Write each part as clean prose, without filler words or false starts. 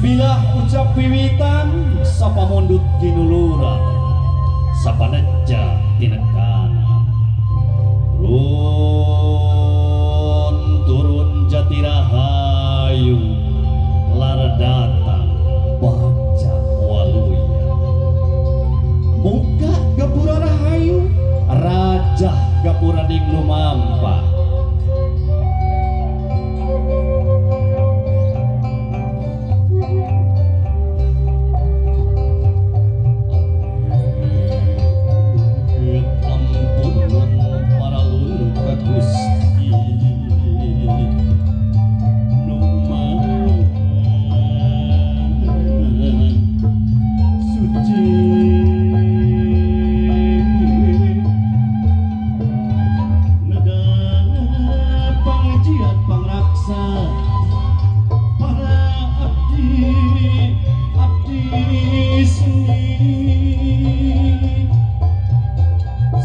Bismillah ucap wiwitan, sapamundut kinuluran, sapaneja tinekana. Run turun Jatirahayu, lar datang Bagja Waluya. Muka gapura rahayu, rajah gapura ning lumampah. Ampun para lur ka Gusti nu Maha Suci. Neda pangjiat pangraksa para abdi abdi seni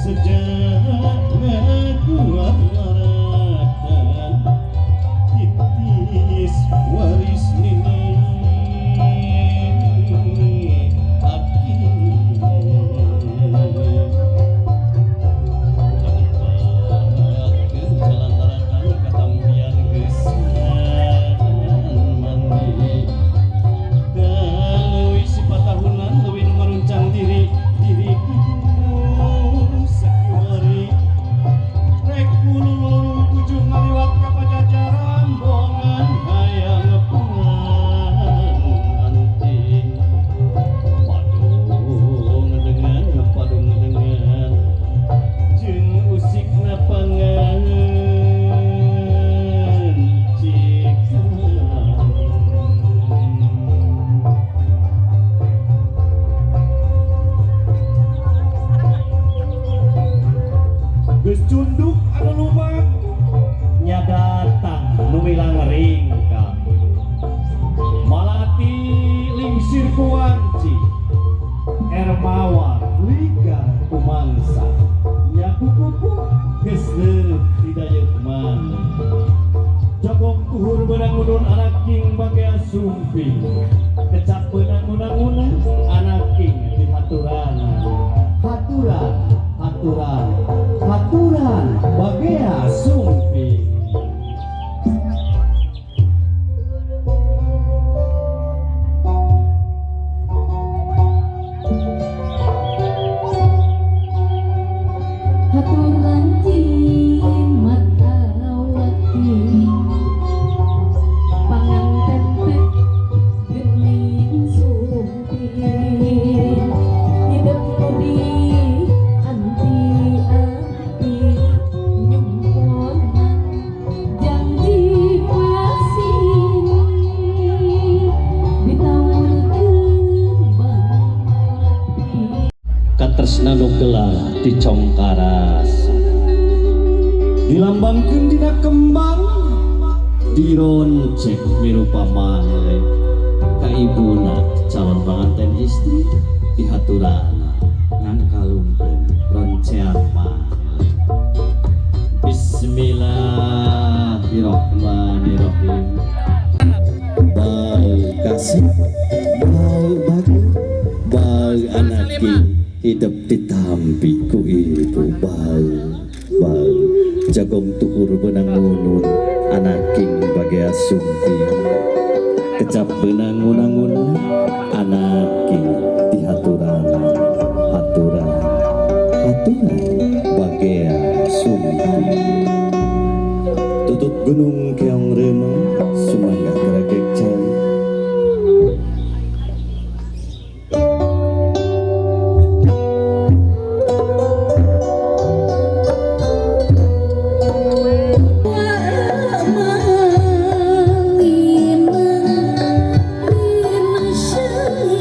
sejak kuat larakan titis waris nini abdi. Jalan daratan katampian geus mandi dan sifat tahunan leuwih nu ngaruncang diri diriku sakiwari rek mululurung ujung ngaliwat ka Pajajaran bongan hayang pungan anting padung dengan padung dengan jeung usikna pangancikan. Geus cunduk anu lumak nya datang nu milang ringkang, malati lingsir ku wanci, ermawar ligar ku mangsa, nya kukupu geus leureut didayeuh maneh. Jagong tuhur beunang unun anaking bagea sumping, kecap beunang unang-unang anaking dihaturanan. Haturan haturan haturan bagea sumping. Haturan jimat awaki panganten teh geuning sumping, hidup nu di anti-anti nyumponan janji pasini ditawarkeun bangati. Katresna nu gelar dicongkarasa, dilambangkeun dina kembang, dironcek mirupa manglek. Ka ibuna calon panganten istri dihaturana ngangkalungkeun roncean manglek. Bismillahirrahmanirrahim. Bau kasih, bau bagus, bau anaking hidup ditampi ku ibu. Bau bau jagong tuhur benang ngunun anaking bagea sumping, kecap benang ngunang-ngunang anaking dihaturan haturan haturan bagea sumping. Tutut gunung keong remang sumangga geregek cai.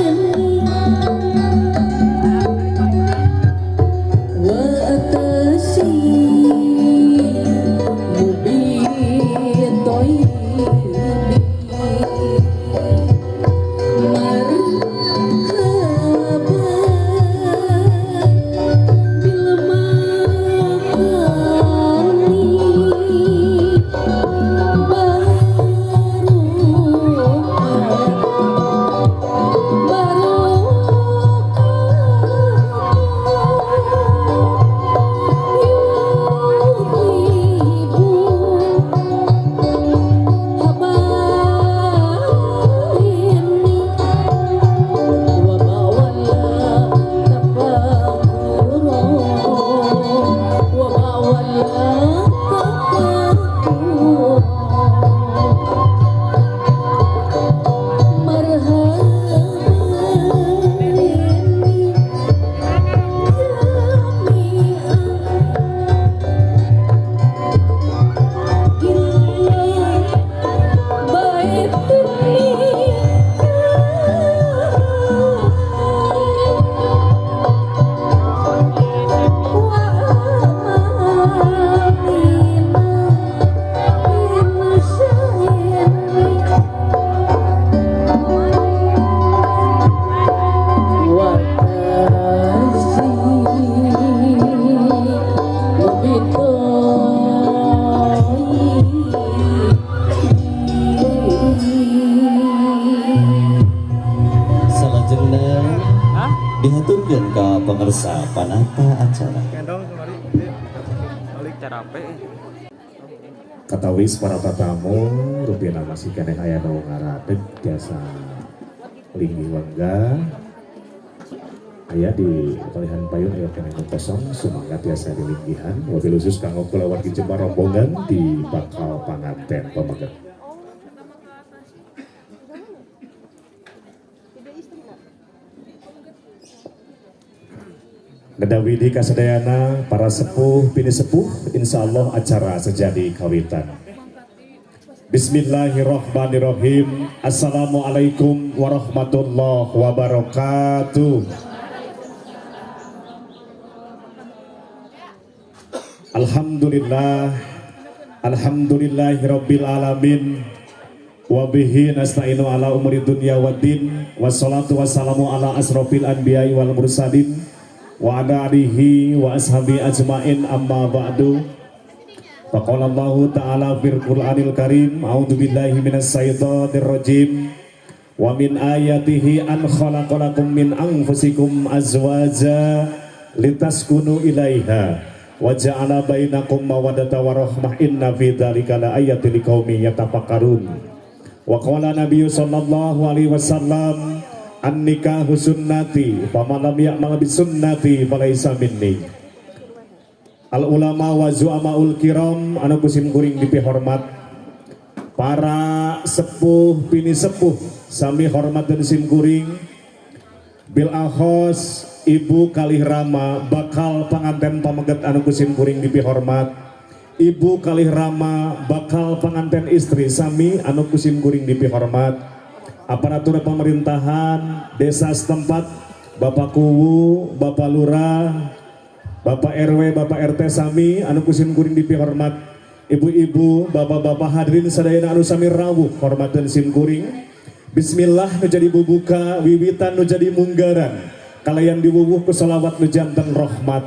Malina. Dituturkeun ka pangersa panata acara. Katawis para tatamu, rupina masih keneh aya nu ngaradeg, tiasa linggih wangga. Aya di palihan payun aya keneh nu kosong, sumangga tiasa dilinggihan, wabil khusus kanggo kulawargi jembar rombongan di bakal panganten pameget. Nedawidi kasadayana para sepuh pini sepuh, insyaallah acara sejadi kawitan. Bismillahirrahmanirrahim. Assalamualaikum warahmatullahi wabarakatuh. Alhamdulillah, alhamdulillahirabbil alamin. Wabihi nasta'inu ala umuri dunya waddin. Wassalatu wassalamu ala asrofil anbiya'i wal mursalin wa ala alihi wa ashabi ajmain, amma ba'du. Faqala Allahu ta'ala fil Qur'anil Karim, a'udzu billahi minas syaitonir rajim. Wa min ayatihi an khalaqalakum min anfusikum azwaja litaskunu ilaiha wa ja'ala bainakum mawaddata wa rahmah, inna fi dzalika laayatin liqaumin yatafakkarun. Wa qala nabiyyu sallallahu alaihi wasallam, an-nikahu sunnati faman lam ya'mal bi sunnati falaisa minni. Al ulama wa zu'amaul kiram anu kusim kuring dipihormat, para sepuh pini sepuh sami hormat dan sim kuring, bil akhos ibu kalih rama bakal panganten pameget anu kusim kuring dipihormat, ibu kalih rama bakal panganten istri sami anu kusim kuring dipihormat, aparatur pemerintahan desa setempat, Bapak Kuwu, Bapak Lurah, Bapak RW, Bapak RT sami anu kusim kuring dipihormat, ibu-ibu, bapak-bapak hadirin sadayana anu sami rawuh hormateun sim kuring. Bismillah nu jadi bubuka, wiwitan nu jadi munggaran, kalayan diwuwuh ku selawat nu janten rahmat,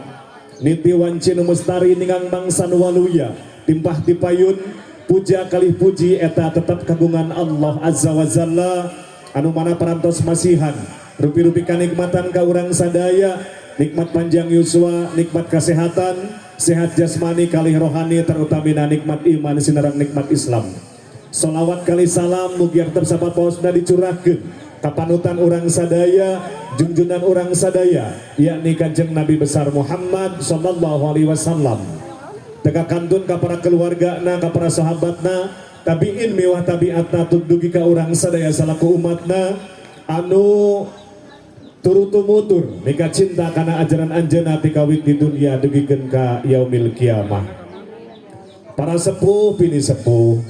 niti wanci nu mustari ningang mangsa nu waluya, timpah tipayun puja kalih puji eta tetap kagungan Allah Azza wa Jalla anu mana parantos masihan rupi-rupi kanikmatan ka urang sadaya, nikmat panjang yuswa, nikmat kesehatan, sehat jasmani kalih rohani, terutamina nikmat iman sinareng nikmat Islam. Solawat kali salam mugi tetep sapapaosna dicurahkeun kapanutan urang sadaya, junjunan urang sadaya, yakni Kanjeng Nabi besar Muhammad sallallahu alaihi wasallam. Teka kantun ka para keluargana, ka para sahabatna, tabiin miwah tabiatna dugi ka urang sadaya salaku umatna anu turut tumutur mika cinta kana ajaran anjeunna tikawit di dunia dugikeun ka yaumil kiamah. Para sepuh pini sepuh,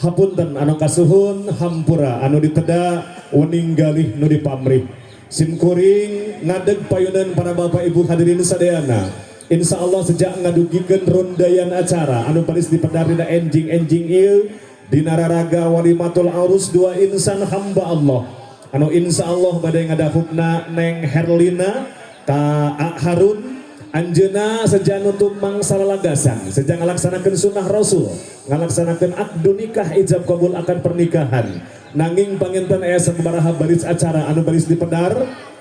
hapunten anu kasuhun, hampura anu diteda, wening galih nu dipamrih. Simkuring ngadeg payunan para bapak ibu hadirin sadayana. Insya Allah sejak ngadugikeun rundayan acara anu baris dipedar dina enjing-enjing ieu dina raraga walimatul arus dua insan hamba Allah anu insya Allah bade ngadahupna Neng Herlina ka A Harun. Anjeuna sejak nutup mangsa lalagasan, sejak ngalaksanakeun sunnah Rasul, ngalaksanakeun akdu nikah ijab kabul akan pernikahan. Nanging panginten aya sababaraha baris acara anu baris dipedar,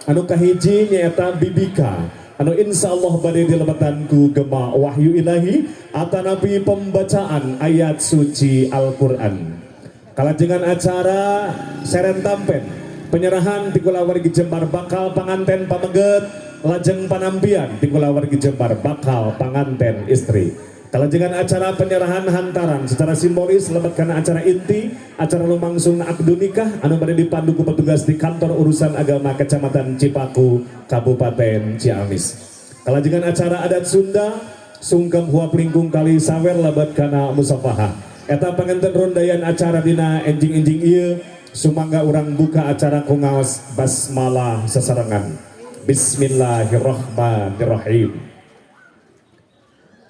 anu kahiji nyaeta bibika anu insya Allah bade dilebetan ku gema wahyu ilahi atanapi pembacaan ayat suci Al-Quran. Kalajengan acara seren tampen penyerahan ti kulawargi jembar bakal panganten pameget, lajeng panampian ti kulawargi jembar bakal panganten istri. Kalajengan acara penyerahan hantaran secara simbolis lebet kana acara inti acara lumangsung akdu nikah anu bade dipandu ku petugas di kantor urusan agama Kecamatan Cipaku Kabupaten Ciamis. Kalajengan acara adat Sunda sungkem huap lingkung kali sawer lebet kana musafahah. Eta panganten rondayan acara dina enjing-enjing ieu, sumangga urang buka acara ku ngaos basmalah sesarengan. Bismillahirrahmanirrahim.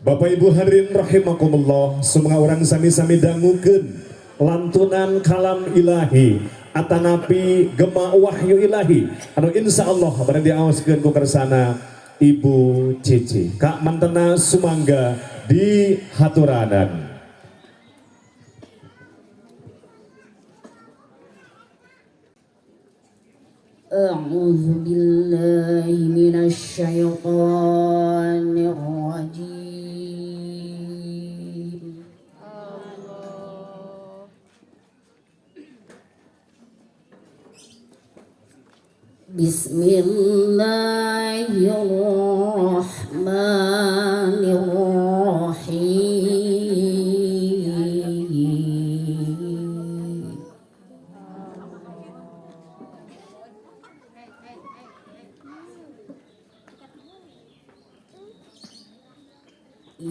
Bapak Ibu hadirin rahimakumullah, semua orang sami-sami dangukeun lantunan kalam ilahi atanapi gema wahyu ilahi anu insya Allah bade diaoskeun ku kersana Ibu Cici. Kak mantena sumangga di haturanan. أعوذ بالله من الشيطان الرجيم. بسم الله الرحمن الرحيم.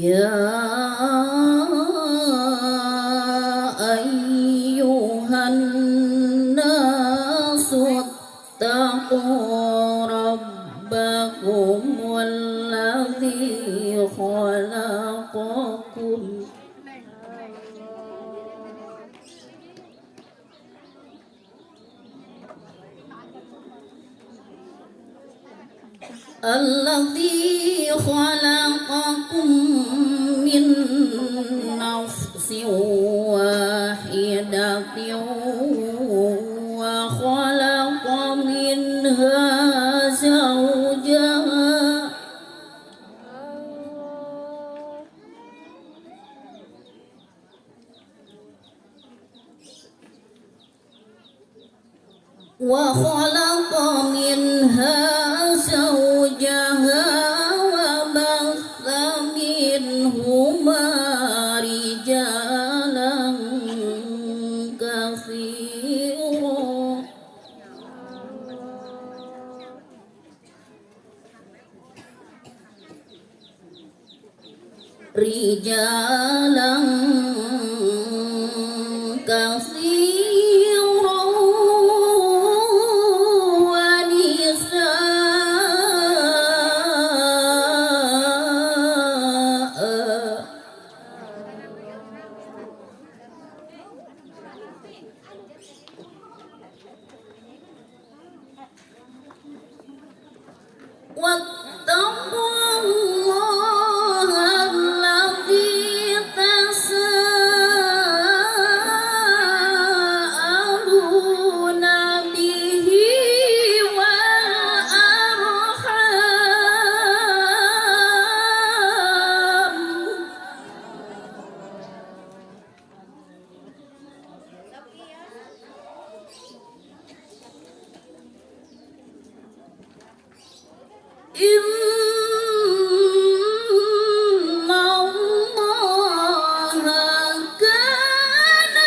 يا أيها الناس اتقوا ربكم الذي خلقكم الذي خلقكم من نفس واحدة وخلق منها زوجها وخلق منها زوجها وبث منهما رجالا كثيرا رجالا كثيرا ونساء. واتقوا الله الذي تساءلون به والأرحام. إن الله كان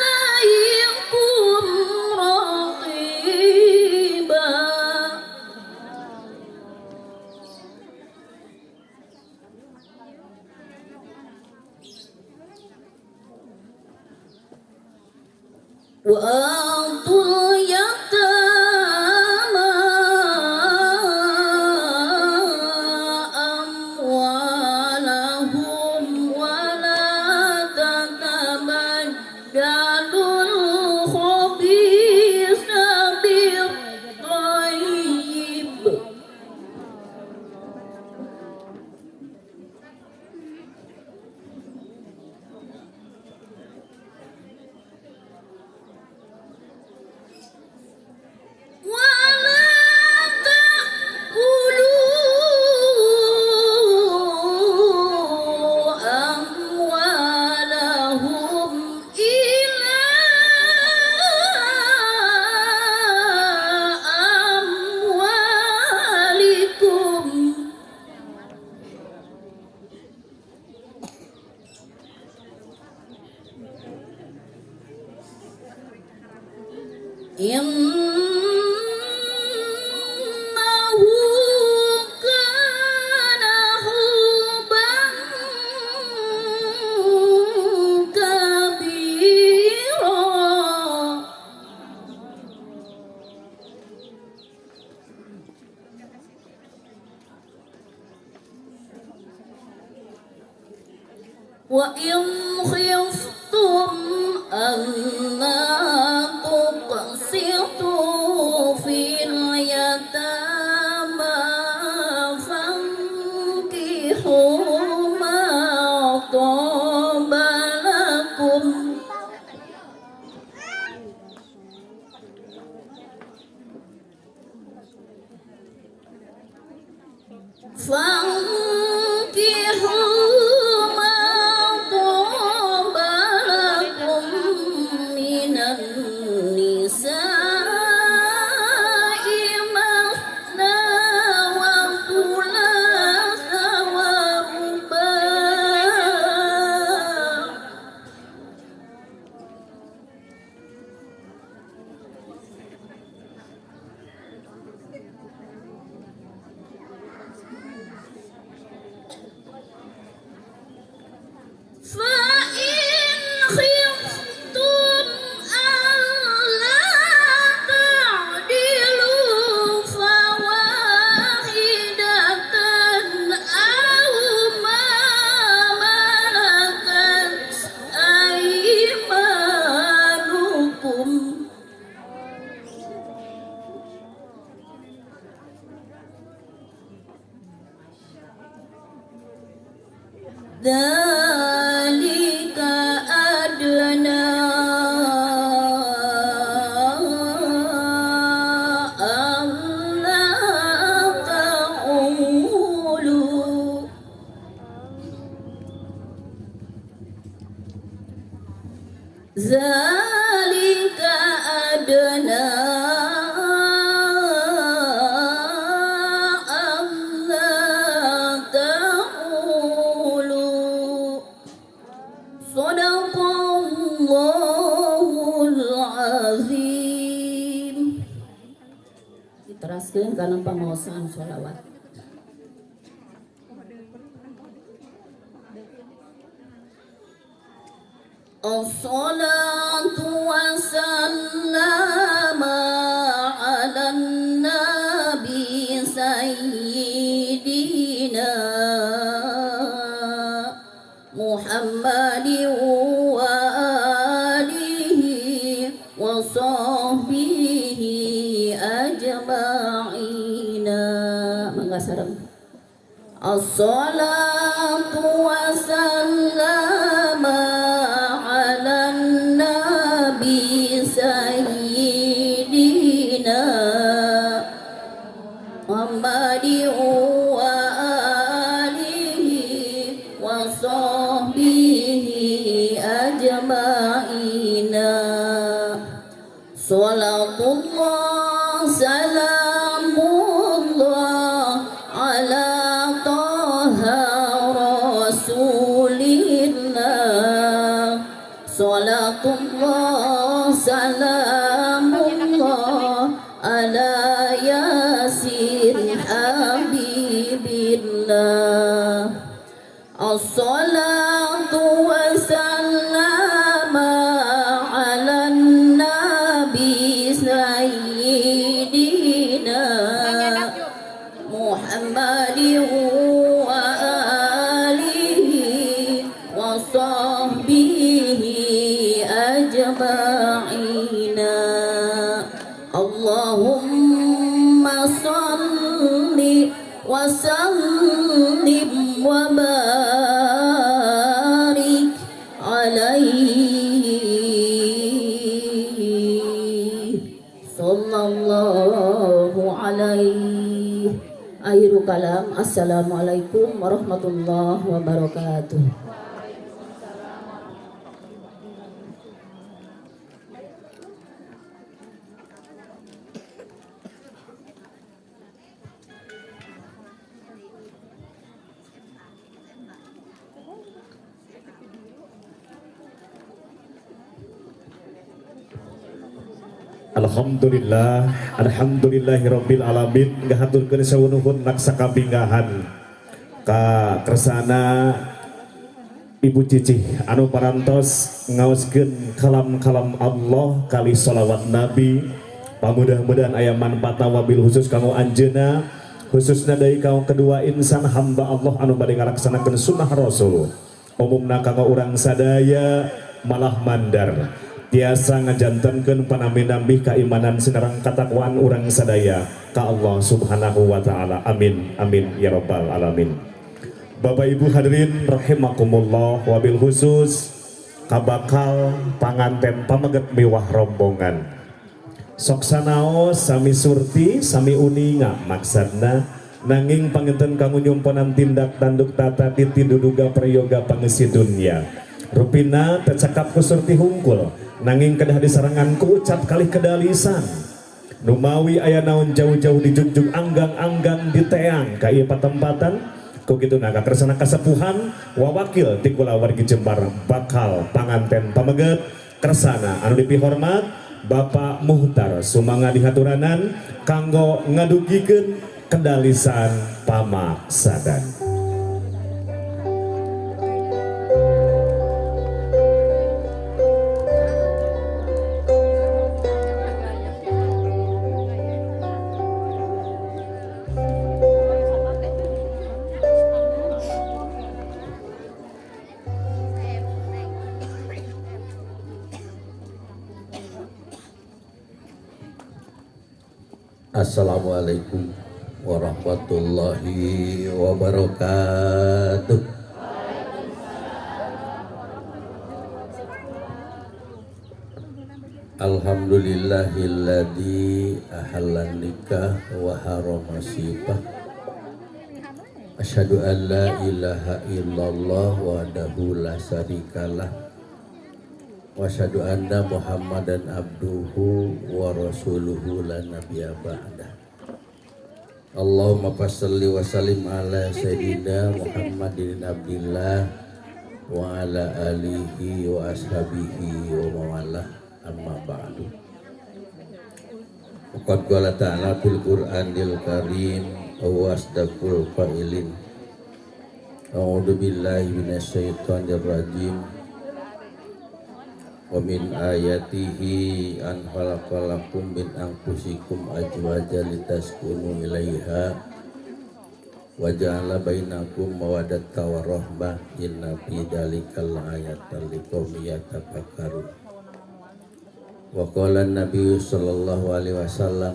عليكم رقيبا. وآتوا اليتامى أموالهم ولا تتبدلوا الخبيث بالطيب. ولا تأكلوا أموالهم إلى أموالكم. إنه كان حوبا كبيرا. وإن خفتم ألا تقسطوا في اليتامى فانكحوا ما طاب لكم فانكحوا ما طاب لكم من النساء مثنى وثلاث ورباع. فإن خفتم ألا تعدلوا فواحدة أو ما ملكت أيمانكم. ذلك أدنى ألا تعولوا. ذلك أدنى ألا تعولوا. صدق الله العظيم. Diteraskeun kana pamaosaan sholawat. الصلاة والسلام على النبي سيدنا محمد وآله وصحبه أجمعين. Mangga sareng. الصلاة والسلام على النبي سيدنا محمد وآله وصحبه أجمعين. صلاة الله سلام الله على طه رسول الله. صلاة الله سلام الله على ياسين حبيب الله. الصلاة والسلام على النبي سيدنا محمد وآله وصحبه أجمعين. اللهم صل وسلم وبارك عليه صلى الله عليه. Akhirul kalam. Assalamualaikum warahmatullahi wabarakatuh. Alhamdulillah, alhamdulillahirabbil alamin, ngahaturkeun sawu nuhun laksa kabingahan ka kersana Ibu Cicih anu parantos ngaoskeun kalam-kalam Allah kali sholawat Nabi. Pamudah-mudahan aya manfaatna, wabil khusus kanggo anjeunna, khususna deui kanggo kedua insan hamba Allah anu bade ngalaksanakeun sunnah Rasul, umumna kanggo urang sadaya, malah mandar tiasa ngajantenkeun panambi-nambi keimanan sinareng katakwaan urang sadaya ka Allah Subhanahu wa taala. Amin amin ya rabbal alamin. Bapak Ibu hadirin rahimakumullah, wabil khusus kabakal panganten pameget miwah rombongan, sok sanaos sami surti sami uninga, maksudna Nanging panginten kanggo nyumponan tindak tanduk tata titi duduga prayoga pangesi dunya. Rupina tecakap ku surti hungkul, nanging kedah disarengan ku ucap kalih kedalisan. Numawi aya naon jauh-jauh dijugjug, anggang-anggang diteang ka ieu patempatan. Ku kitu kakersana kasepuhan wawakil ti kulawargi Jembar bakal panganten pameget kersana anu dipihormat Bapak Muhtar, sumangga dihaturanan kanggo ngadugikeun kedalisan pamaksadan. Assalamualaikum warahmatullahi wabarakatuh. Alhamdulillahilladzi ahallan nikah wa harrama sifah. Asyhadu an la ilaha illallah wahdahu la syarikalah wa asyhadu anna Muhammadan abduhu wa rasuluhu la nabiyya ba'dah. Allahumma fassalli wa sallim ala sayyidina Muhammadin abdillah wa ala alihi wa ashabihi wa mawalah, amma ba'du. Qad qala ta'ala fil Qur'anil Karim wa asdaqul qailin. A'udzu billahi minasyaitonir rajim. Wa min ayatihi an khalaqalakum min anfusikum azwajan litaskunu ilaiha wa ja'ala bainakum mawaddatan wa rahmah, inna fi dzalika la'ayatan liqaumin yatafakkarun. Wa qala an-nabiy sallallahu alaihi wasallam,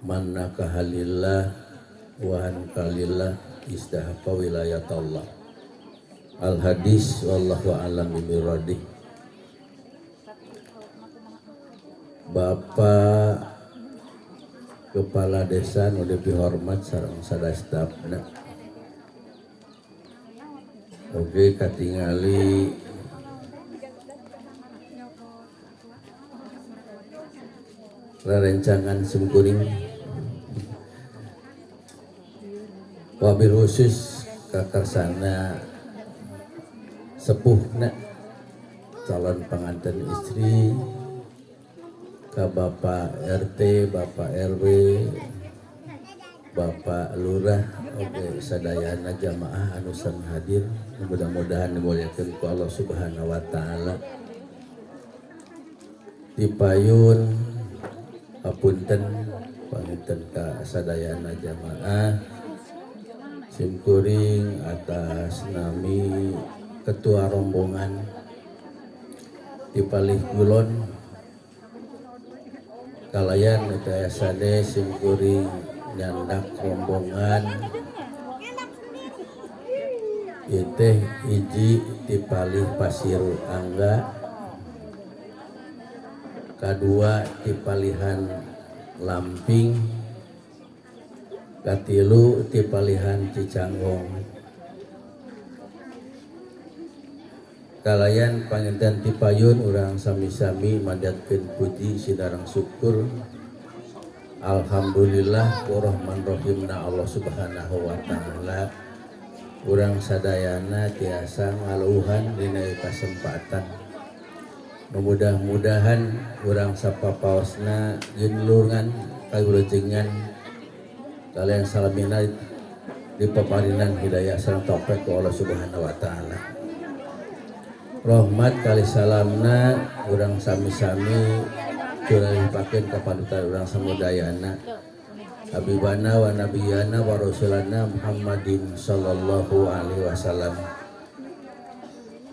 man nakaha lillah wa ankalillah istahaqqa wilayatallah. Al hadis, wallahu a'lam bimuradi. Bapak Kepala Desa nu dipihormat sareng sadaya stafna. Oke, katingali rerencangan simkuring, wabil khusus kakarsana sepuhna calon pengantin istri, ke Bapak RT, Bapak RW, Bapak Lurah, oke sadayana jamaah anu sami hadir, mudah-mudahan dimuliakan ku Allah Subhanahu wa taala. Dipayun hapunten panginten ka sadayana jamaah, simkuring atas nami ketua rombongan di Palih Kulon kalayan sade simkuring nyandak rombongan iteh hiji di Palih Pasir Angga, kadua di Palihan Lamping, katilu di Palihan Cicanggong. Kalayan panginten tipayun urang sami-sami mandatkeun puji sidarang syukur alhamdulillah rahman rahimna Allah Subhanahu wa taala, urang sadayana tiasa ngaluhan dina kasempatan. Mudah-mudahan urang sapapaosna ginlurungan kawulujengan kalian salamina dipaparinan hidayah sareng taufik ku Allah Subhanahu wa taala. Rahmat kali salamna urang sami-sami curahpakeun ka panutan urang samudayana, habibana wa nabiyana wa rasulana Muhammadin sallallahu alaihi wasallam.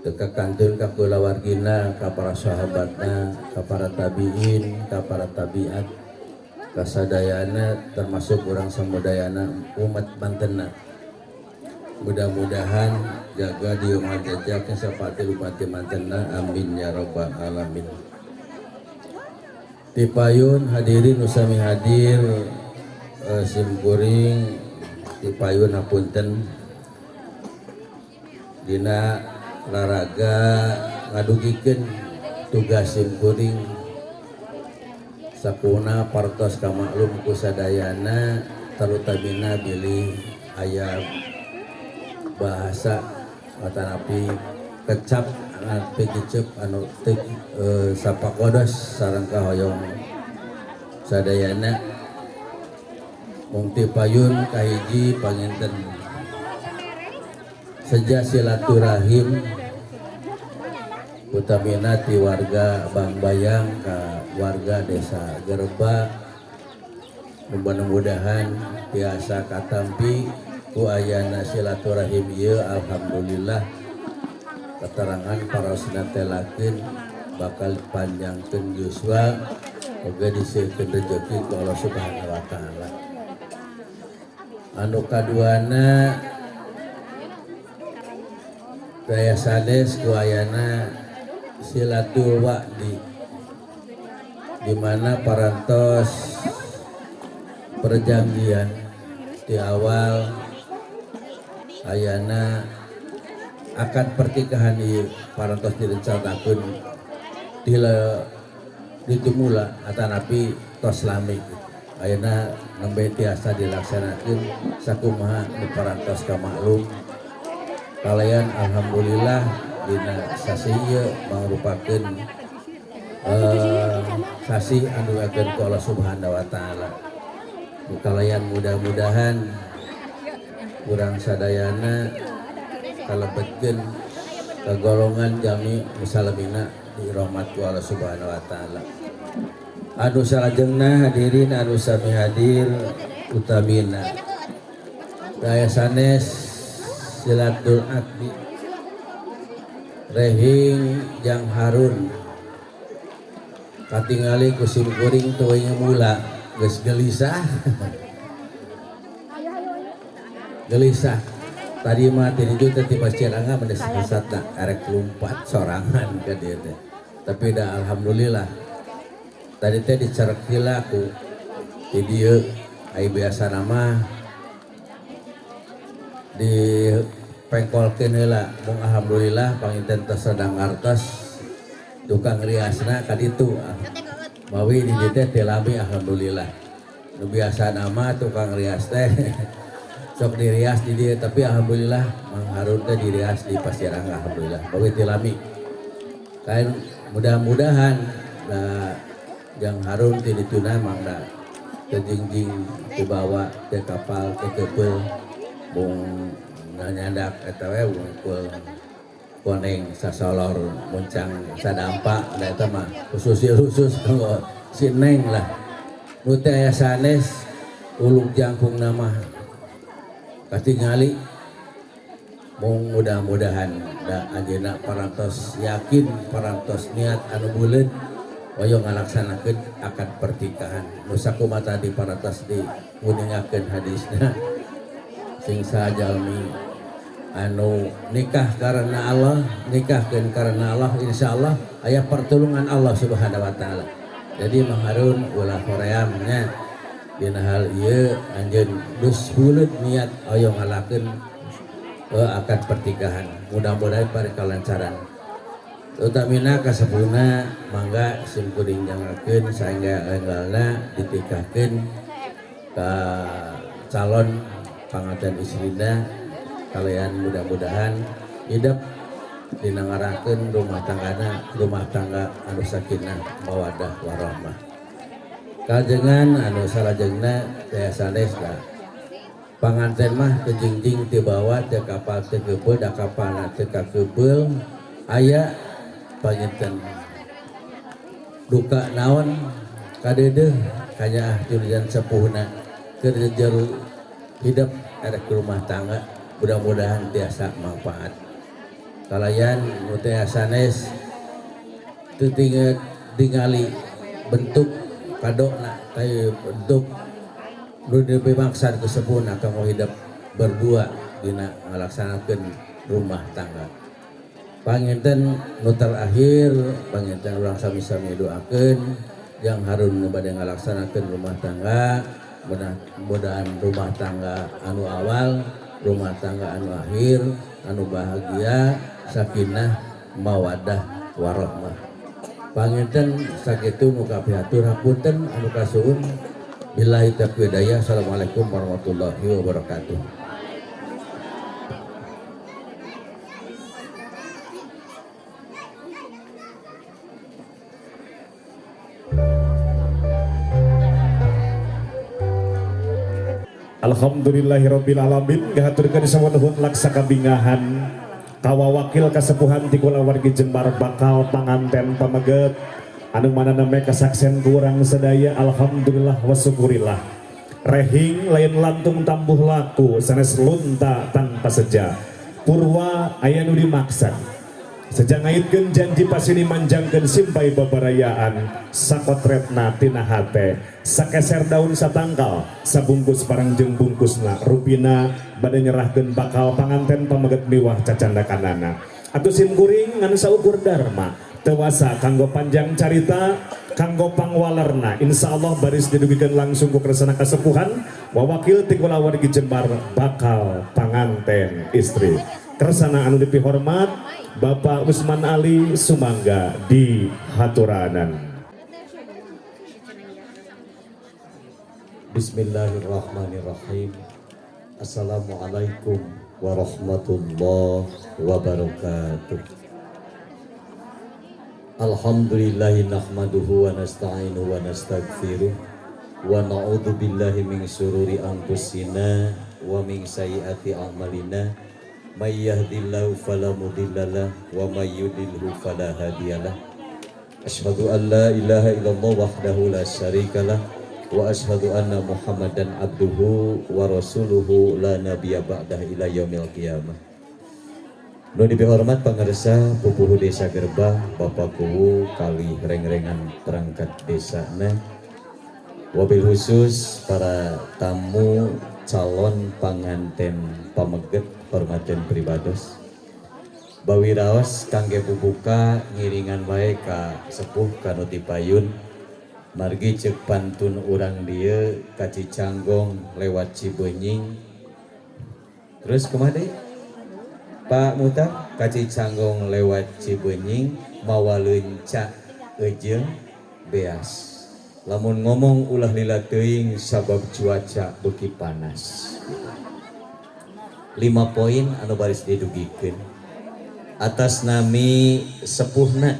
Teka kantun ka kulawargina, ka para sahabatna, ka para tabiin, ka para tabiat, kasadayana termasuk urang samudayana umat Bantena. Mudah-mudahan jaga di umat jajaknya seperti umat Mantena, amin ya rabbal alamin. Tipayun hadirin usami hadir Simkuring dipayun hapunten dina raraga ngadugikeun tugas simkuring sakuna partos kamaklum ku sadayana, tarutamina bilih aya bahasa atanapi kecap atanapi kicep anu teu sapakodos sareng kahoyong sadayana. Mung ti payun kahiji panginten seja silaturahim, utamina ti warga Bangbayang ka warga Desa Gerba, mudah-mudahan tiasa katampi ku ayana silaturahim ieu. Alhamdulillah, keterangan para telakeun bakal panjangkeun yuswa, oge disiekeun rezeki ku Allah Subhanahu wa Taala. Anu kaduana, daya sanes ku ayana silatul wa'di, di mana parantos perjanjian di awal ayana akad pernikahan ieu parantos direncanakeun ditumula atanapi tos lami gitu. Ayeuna nembe tiasa dilaksanakeun sakumaha nu parantos kamaklum kalian. Alhamdulillah, dina sasih ieu mangrupakeun sasih anu diakeun ku Allah Subhanahu wa Taala. Kalian mudah-mudahan urang sadayana kalebetkeun ke golongan jalmi musalamina di rahmat ku Allah Subhanahu wa Taala. Anu salajengna, hadirin anu sami hadir, utamina daya sanes silatul akdi rehing jang Harun, katingali ku sim kuring teu mula geus gelisah gelisah. Tadi mah tadi teh ti Masjid Angga mendes sesatna erek lumpat sorangan ka dieu teh, tapi dah alhamdulillah tadi teh dicerek heula ku di dieu. Ai biasa nama di pengkolkeun heula. Mung alhamdulillah panginten tos sedang ngartos tukang riasna ka ditu, mawi di dieu teh teu lami. Alhamdulillah, nu biasa nama tukang rias teh sok dirias di dieu, tapi alhamdulillah Mang Harun teh dirias di Pasir Angga. Alhamdulillah mawi teu lami kain. Mudah-mudahan da jang Harun ti dituna mangga teu jingjing dibawa ke kapal ke kepeul, mung nyandak eta we wungkul koneng sasolor muncang sadampak. Da eta mah khusus khusus kanggo si Neng lah. Nu teh aya sanes, uluk jangkung nama katingali. Mung mudah-mudahan da anjeunna parantos yakin, parantos niat anu buleud hoyong ngalaksanakeun akad pernikahan nu sakumaha tadi parantos diuningakeun hadisna. Sing sajalmi anu nikah karena Allah, nikahkeun karena Allah, insyaallah aya pertolongan Allah Subhanahu wa Taala. Jadi Mang Harun ulah hoream nya dina hal ieu. Anjeun geus buleud niat hoyong ngalakeun akad pernikahan, mudah-mudahan pada kelancaran. Utamina kasepuna mangga simkuring jangakeun sehingga enggalna ditikahkeun ka calon panganten istrina. Kalian mudah-mudahan hidup dina ngarakeun rumah tanggana, rumah tangga anu sakinah mawadah warahmah. Kajengan anu salajengna, daya sanes da panganten mah teu jingjing teu bawa teu kapal teu keupeul, da kapalna teu kakebeul. Aya panginten duka naon kadeudeuh kanyaah jurujan sepuhna keur jero hidup erek rumah tangga, mudah-mudahan tiasa manfaat. Kalayan nu teh sanes teu tingali bentuk kadona, tapi bentuk nu dimaksad ku sepuhna kanggo hidup berdua dina ngalaksanakeun rumah tangga. Panginten nu terakhir, panginten urang sami-sami doakeun jang Harun nu bade ngalaksanakeun rumah tangga. Mudah-mudahan rumah tangga anu awal, rumah tangga anu akhir, anu bahagia, sakinah, mawadah, warahmah. Panginten sakitu nu kapihatur, hapunten anu kasuhun. Billahi taufiq hidayah. Assalamualaikum warahmatullahi wabarakatuh. Alhamdulillahirabbil alamin, ngahaturkeun sanuhun laksa kabingahan kawawakil kasepuhan ti kulawargi Jembar bakal panganten pameget anu mana name kasaksen kurang sedaya. Alhamdulillah wa syukurillah, rehing lain lantung tambuh laku, sanes lunta tanpa seja. Purwa aya nu dimaksad, seja ngaitkeun janji pasini manjangkeun simpai babarayaan, sakotretna tina hate sakeser daun satangkal sabungkus barang jeung bungkusna, rupina bade nyerahkeun bakal panganten pameget miwah cacandakanana. Atuh sim kuring ngan saukur dharma, tewasa kanggo panjang carita. Kanggo pangwalerna insyaallah baris didugikeun langsung ku kersana kasepuhan wawakil ti kulawargi Jembar bakal panganten istri. Kersana anu dipihormat Bapak Usman Ali, sumangga di haturanan. Bismillahirrahmanirrahim. Assalamualaikum warahmatullahi wabarakatuh. Alhamdulillahi nahmaduhu wa nasta'inuhu wa nastaghfiruh wa na'udzu billahi min syururi anfusina wa min sayyiati a'malina. May yahdihillahu fala mudhillalah wa may yudlilhu fala hadiyalah. Asyhadu an la ilaha illallah wahdahu la syarikalah wa asyhadu anna Muhammadan abduhu wa rasuluhu la nabiyya ba'dah ila yaumil qiyamah. Nu dipihormat pangersa pupuhu desa Gerbah, Bapak Kuwu kali reng-rengan perangkat desana, wabil khusus para tamu calon panganten pameget, hormaten pribados. Bawiraos kangge bubuka ngiringan wae ka sepuh kanu tipayun. Margi ceuk pantun urang dieu, ka Cicanggong lewat Cibenying. Terus kumaha deui? Pak Muta, ka Cicanggong lewat Cibenying mawa leunca eujeung beas. Lamun ngomong ulah lila teuing sabab cuaca beuki panas. 5 poin anu baris didugikeun. Atas nami sepuhna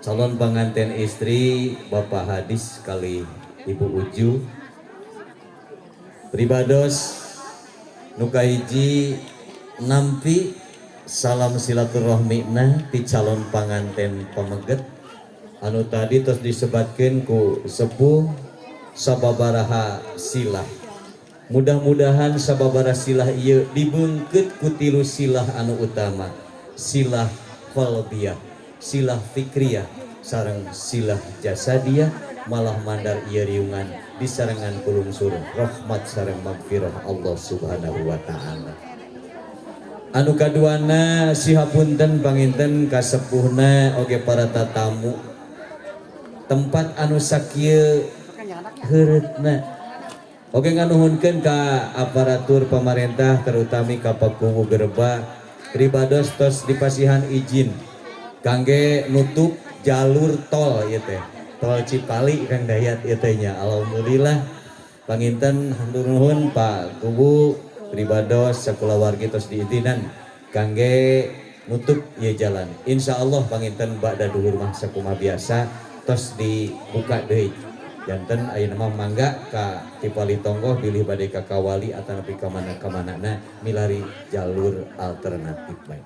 calon pengantin istri Bapak Hadis kali Ibu Uju, pribados, nu kahiji nampi salam silaturahmina ti calon panganten pameget anu tadi terus disebatkeun ku sepuh sababaraha silah. Mudah-mudahan sababaraha silah ieu dibeungkeut ku tilu silah anu utama, silah qalbiyah, silah fikriyah, sareng silah jasadiyah, malah mandar ieu riungan disarengan kulungsur rahmat sareng magfirah Allah Subhanahu wa taala. Anu kaduana, sihapunten panginten kasepuhna oge para tatamu, tempat anu sakieu heureutna oge nganuhunkeun ka aparatur pemerintah, terutami ka Pakuwu Gerba, pribados tos dipasihan izin kangge nutup jalur tol ieu teh, tol Cipali, Kang Dayat ieu teh nya. Alhamdulillah, panginten hatur nuhun Pak Kuwu, pribados sakulawargi tos diizinan kangge nutup ieu jalan. Insyaallah panginten ba'da duhur mah sakumaha biasa tos dibuka deui. Janten ayeuna mah mangga ka Cipali Tonggoh bilih bade ka Kawali atanapi ka mana-kamanana milari jalur alternatif bae.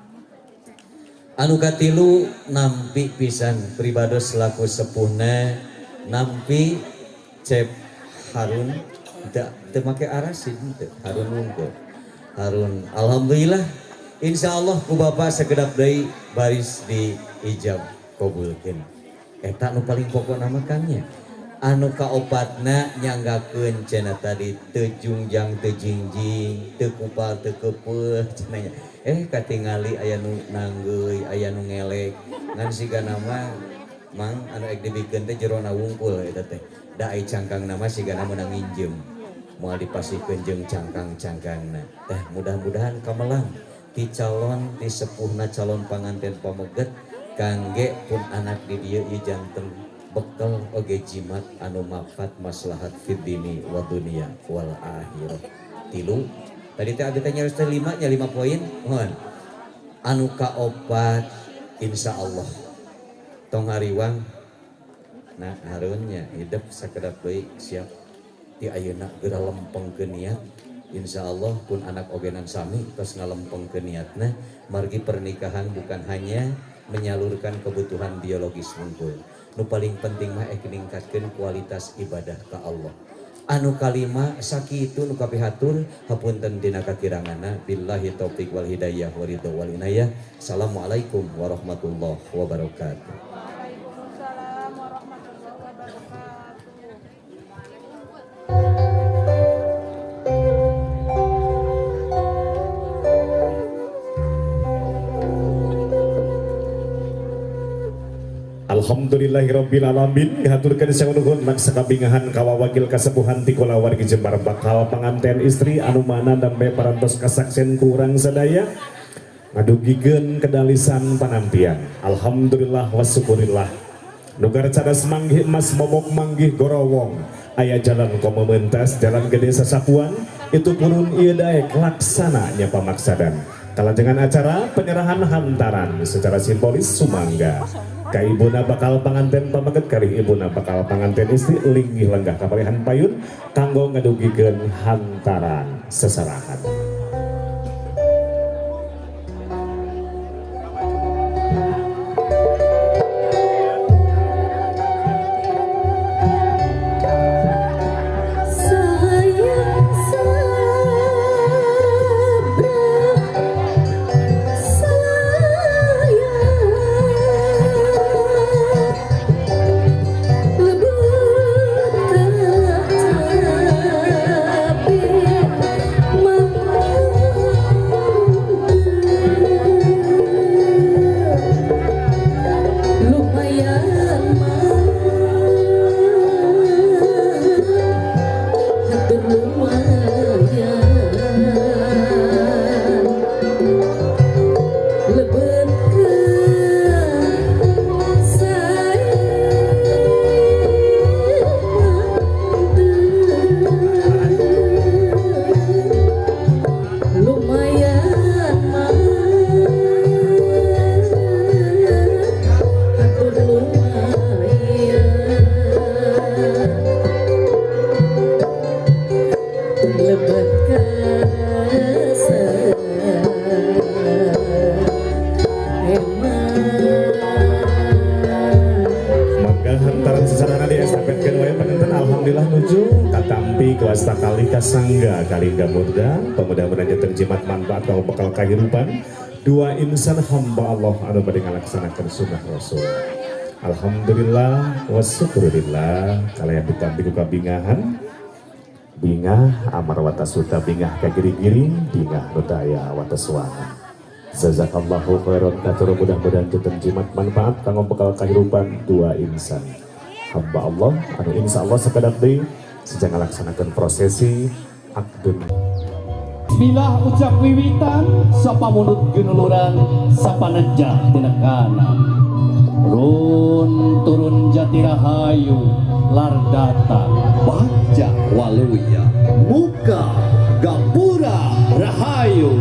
Anu katilu, nampi pisan pribados selaku sepuhna nampi Cep Harun, teu teu make arasin teu Harun wungkul Harun. Alhamdulillah, insyaallah ku Bapak sekedap deui baris di ijab kabulkeun. Eta nu paling pokok nama kangnya. Anu kaopatna, nyanggakeun cenah tadi teu jungjang teu jingjing, teu kupal teu keupeuh cenah nya. Katingali aya nu nanggeui, aya nu ngelek, ngan sigana mah mang anu ek dibikeun teh jerona wungkul eta teh, da ai cangkang nama sigana meunang nginjem. Moal dipasihkeun jeung cangkang-cangkangna. Tah mudah-mudahan kamelang ti calon ti sepuhna calon panganten pameget kangge pun anak di dieu ieu janten bekal oge jimat anu manfaat maslahat fid dini wa dunia wal akhirah. Tilu tadi teh abdi teh nyaris teh 5 nya 5 poin mohon. Anu kaopat insyaallah tong hariwang nah harunnya hidup sakedap deui siap ti ayeuna geura lempengkeun niat insyaallah pun anak ogenan sami tos ngalempengkeun niatna margi pernikahan bukan hanya menyalurkan kebutuhan biologis wungkul. Nu paling penting mah ningkatkeun kualitas ibadah ka Allah. Anu kalima sakitu nu kapihatur hapunten dina kakiranganna billahi taufik wal hidayah waridho wal inayah. Assalamualaikum warahmatullahi wabarakatuh. Waalaikumsalam warahmatullahi wabarakatuh. Alhamdulillahirabbil alamin ngahaturkeun sanuhun maksa kabingahan kawawakil kasepuhan ti kulawargi Jembar bakal panganten istri anu mana dambe parantos kasaksen ku urang sadaya ngadugikeun kedalisan panampian. Alhamdulillah wasyukurillah. Nugar cadas manggih emas momok manggih gorowong aya jalan komo mentas jalan gede sasapuan itu purun ieu daek laksana nya pamaksadan. Kalajengan acara penyerahan hantaran secara simbolis sumangga. Ka ibuna bakal panganten pameget kalih ibuna bakal panganten istri linggih lenggah kapalihan payun kanggo ngadugikeun hantaran seserahan. Sayang sabra sayang lebet kacape lumayan mah hatur lumayan lebet ke lumayan mah hatur lumayan lebet ka Mangga hantaran seserahan diestafetkeun wae panganten alhamdulillah nuju katampi kuasta kali kasangga kalingga murda pemuda-mudahan janten jimat manfaat kanggo bekal kahirupan dua insan hamba Allah anu bade ngalaksanakeun sunnah Rasul. Alhamdulillah wasyukurillah kalayan ditampi ku kabingahan bingah amar watasuta bingah ka giri-giri bingah nu teu aya watesuana. Jazakallahu khairan katsira mudah-mudahan janten jimat manfaat kanggo bekal kahirupan dua insan hamba Allah anu insyaallah sakedap deui sejak ngalaksanakeun prosesi akdun. Bismillah ucap wiwitan sapa mundut ginuluran sapa nejah tinekanan run turun jatirahayu lardata bagja waluya muka gapura rahayu.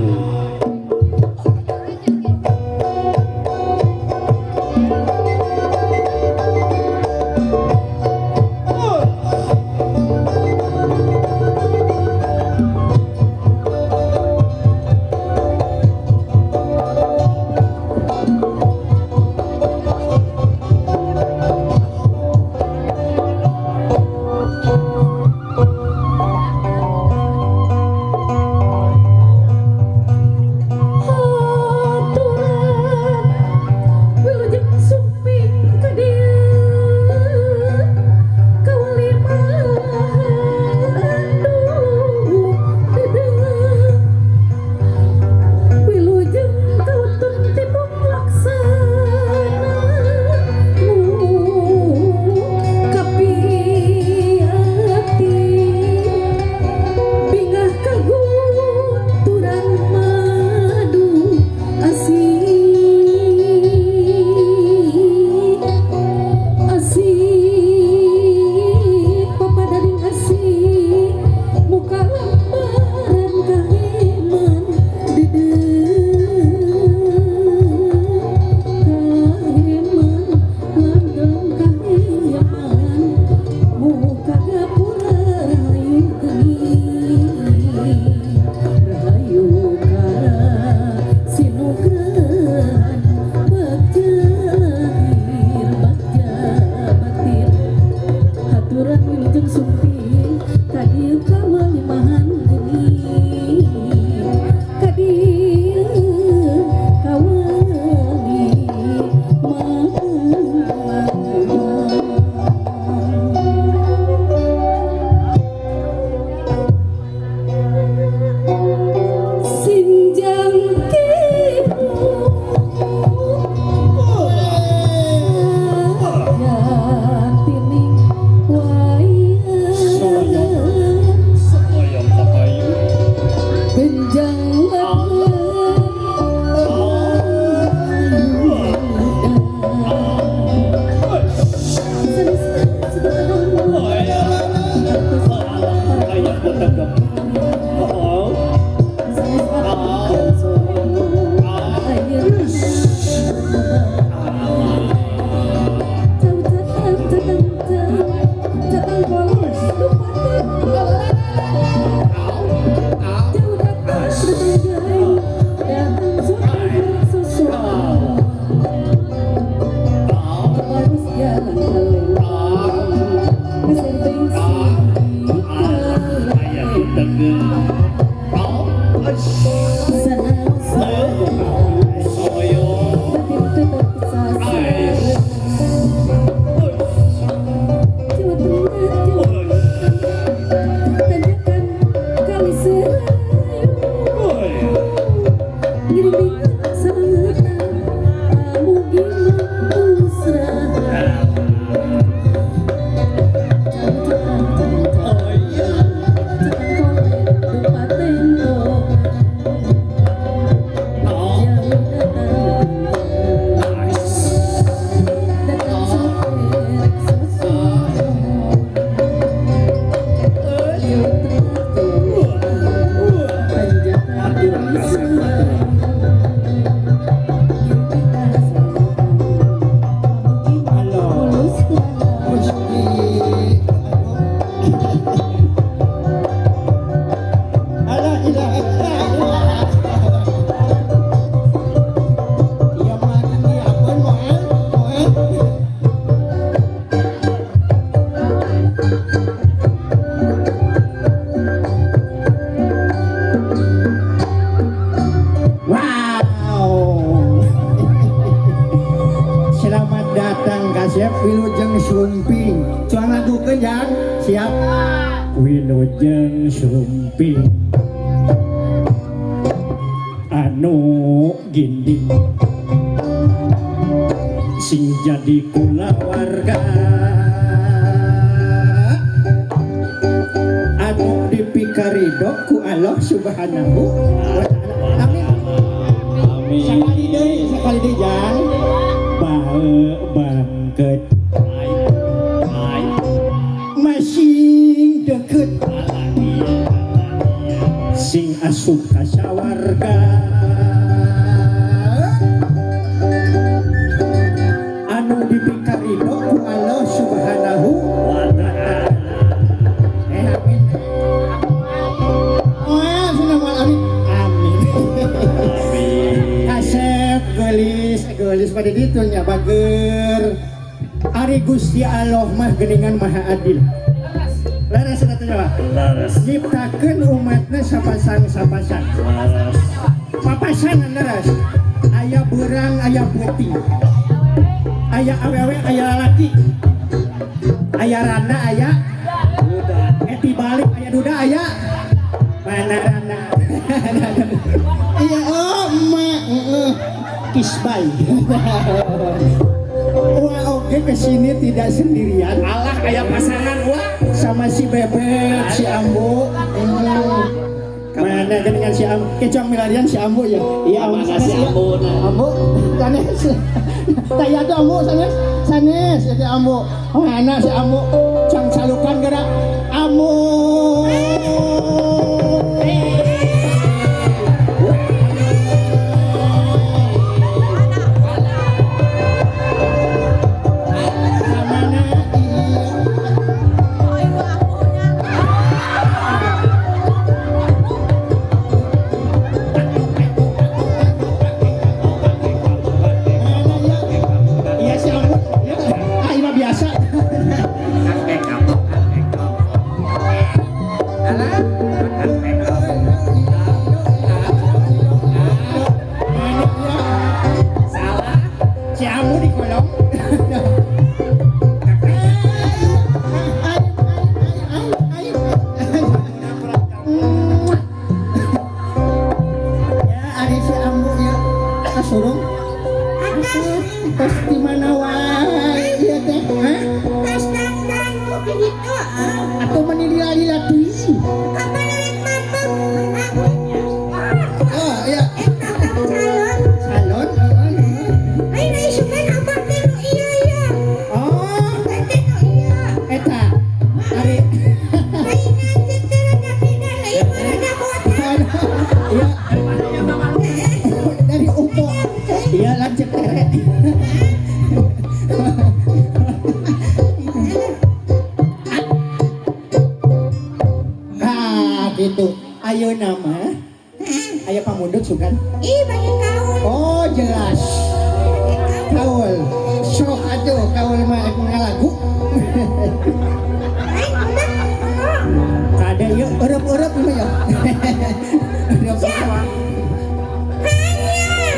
Wilujeng Sumping. Cuang lagukeun jang. Siap. Wilujeng Sumping anu ginding sing jadi kulawarga anu dipikarido ku Allah Subhanahu wa taala. Amin. Amin. Sakali deui jang. Bae bangket Masing deket sing asup ka sawarga anu dipikarido ku Allah Subhanahu wa ta'ala. Amin. Oh, sudah mal amin. Amin. Amin. Kasep geulis geulis pada ditu nya bager. Ari Gusti Allah mah geuningan maha adil. Leres atuh nya Pak. Leres. Nyiptakeun umatna sapasang-sapasang. Leres. Papasangan leres. Aya beurang, aya peuting. Aya awewe, aya lalaki. Aya randa, aya duda. Balik aya duda, aya mana randa. Iya, oh emak, heeh. Kisbay. Wah, oke kesini tidak sendirian. Alah aya pasangan wah. Sama si Bebek, si Ambo. Mana dengan si Ambo? Kecong milarian si Ambo ya. Iya, Ambo. Mana si Ambo nah. Ambo, sanes. Taya tuh Ambo sanes. Sanes itu Ambo. Oh, mana si Ambo? Cang calukan gerak. Ambo. Mana iya. Iya si Ambo. Ya. Ah, ini mah biasa. Salah. Si Ambo di kolong. Ya, ari si Ambo ya. Kasurung. Tos di mana wae ieu teh? Hah? Tos dangdang begitu ah. Atau menilai-lila teuing. Kapan rek mantep? Oh, iya. Calon. Salon. Ayo na isukan abang teh nu iya iya. Oh, Teh nu iya. eta. Ari. Ayo nanti teh rada pindah lain rada kota. Iya. Dari Upo. Iya, lanjut tere. Nah, gitu. Ayo nama. Ayo pamundut sugan. Ih banyak kaul. Oh, jelas. Banyak kaul. Kaul. Sok atuh kaul mah ek ngalagu. Ayo udah. Kade yeuh eureub-eureub mah ya. Siap. Hanya dia.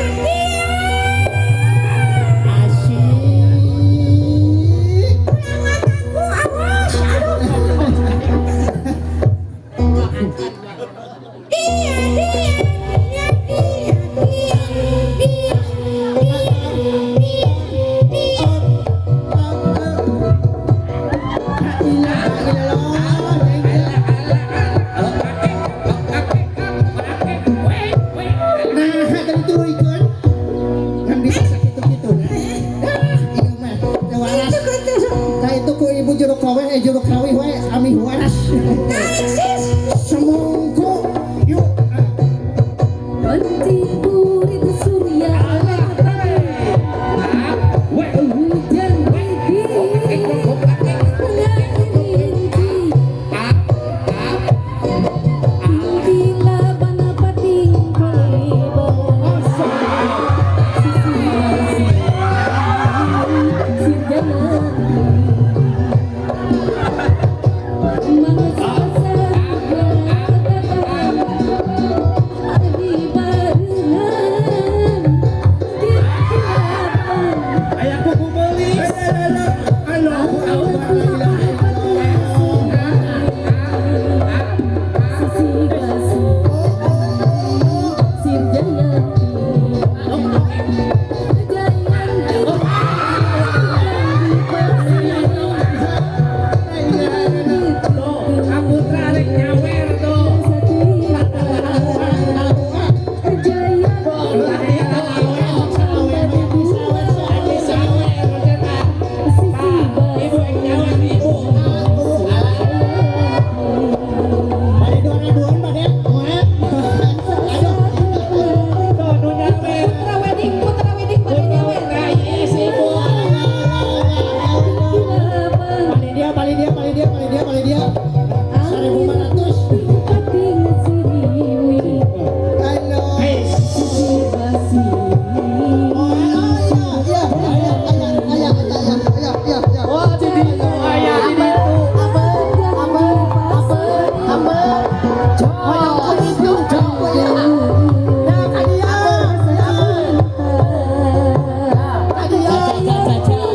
Asik. Ulang mataku, awas. Aduh. Dia, dia, dia, dia, dia, dia, dia, dia, dia. La ilaha illallah. Nah, tadi tuluykeun. Kan bisa sakitu-kitu. Ah, ieu mah teu waras. Itu kutu. Tah itu ku ibu juru kowe eh juru kawih wae amih waras. Naik sis. Semongko yuk. Ah. Wanci burit surya hujan rintik rinci Bila banapati lebar sisi sirjalanti Aya kuku beulis. Allahu akbar la ilaha illallah. Tuh, Aputra rek nyawer tuh. Ibu yang nyawer ibu. Bade 2000-an bade. Aduh. Tuh, nu nyawer. Putra wedding, putra wedding pada nyawer. Nah, yes, ibu. Balik dia, balik dia, balik dia, balik dia, balik dia. 1500. Halo. Oh, iya, iya, iya, iya, iya, iya, iya, iya. Oh, di ditu aya di ditu. Apa, apa, apa, apa. Oh, itu, ya. Nah, kadia, ya. Kadia.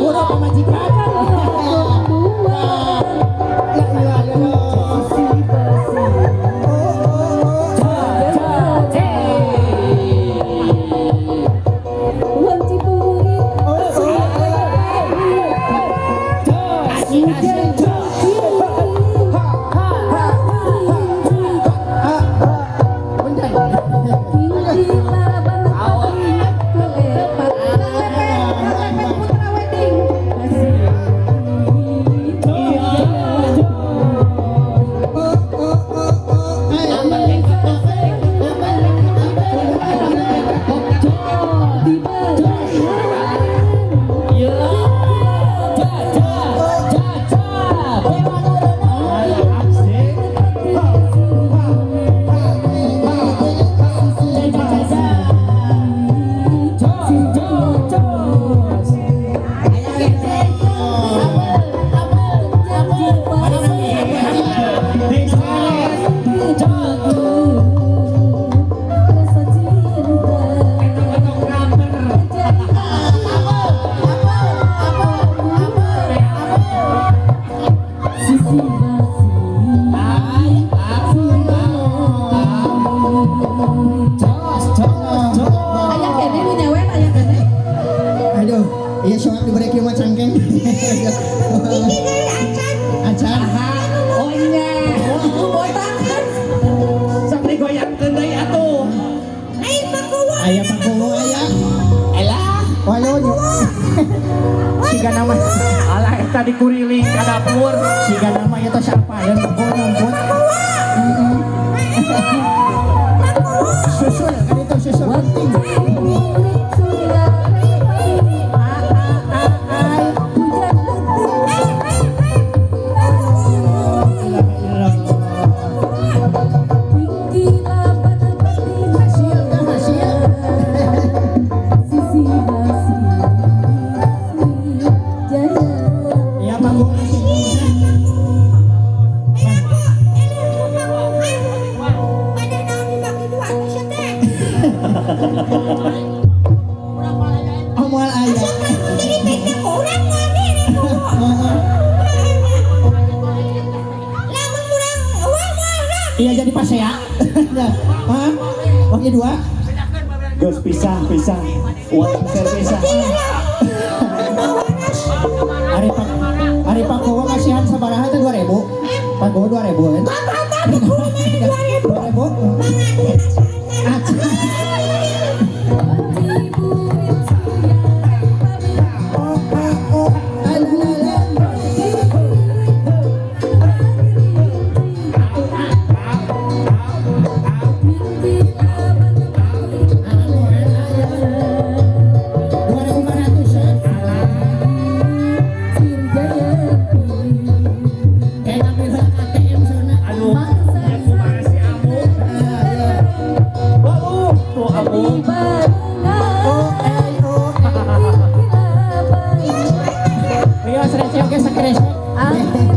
Buru pamajikan. Nah, la ilaha illallah. Oh, oh, oh. Bentar. Putra wedding. Oh, oh, oh, oh. Aya kene nu nyawer, aya kene. Aduh, iya soal diberi kieu mah cangkeng. Iki deui acan. Acan. Oh iya. Botak. Sok digoyangkeun deui atuh. Aing pakuwo. Aya pakuwo aya. Elah. Wayo yo. Siga nama, Alah eta dikuriling ka dapur. siga nama ieu teh siapa ya pakuwo nyumput. Susul kan itu susul penting. Hasil kan hasil. Ya pakuwo. Pada naon dibagi dua? Oh, moal aya. Jadi pete urang moal mere ku. Lamun urang uang moal rame. Iya jadi pas ya. Hah? Bagi dua. Geus pisah pisah. Uang ser pisah. Ari Pak Ari Pak Kowo kasihan sabaraha teh 2000. Pak Kowo 2000 kan. Tapi kudu mere 2000. 2000. Mangantina Oh, oh, oh. Alalala. $2.500 ya. Kayak ngambil hak ATM sana. Aduh, kumaha si Amu? Bau, tuh Amu. Oh, eh, oh, eh. Rios receh oge sakeresek. Oh, eh, oh, eh.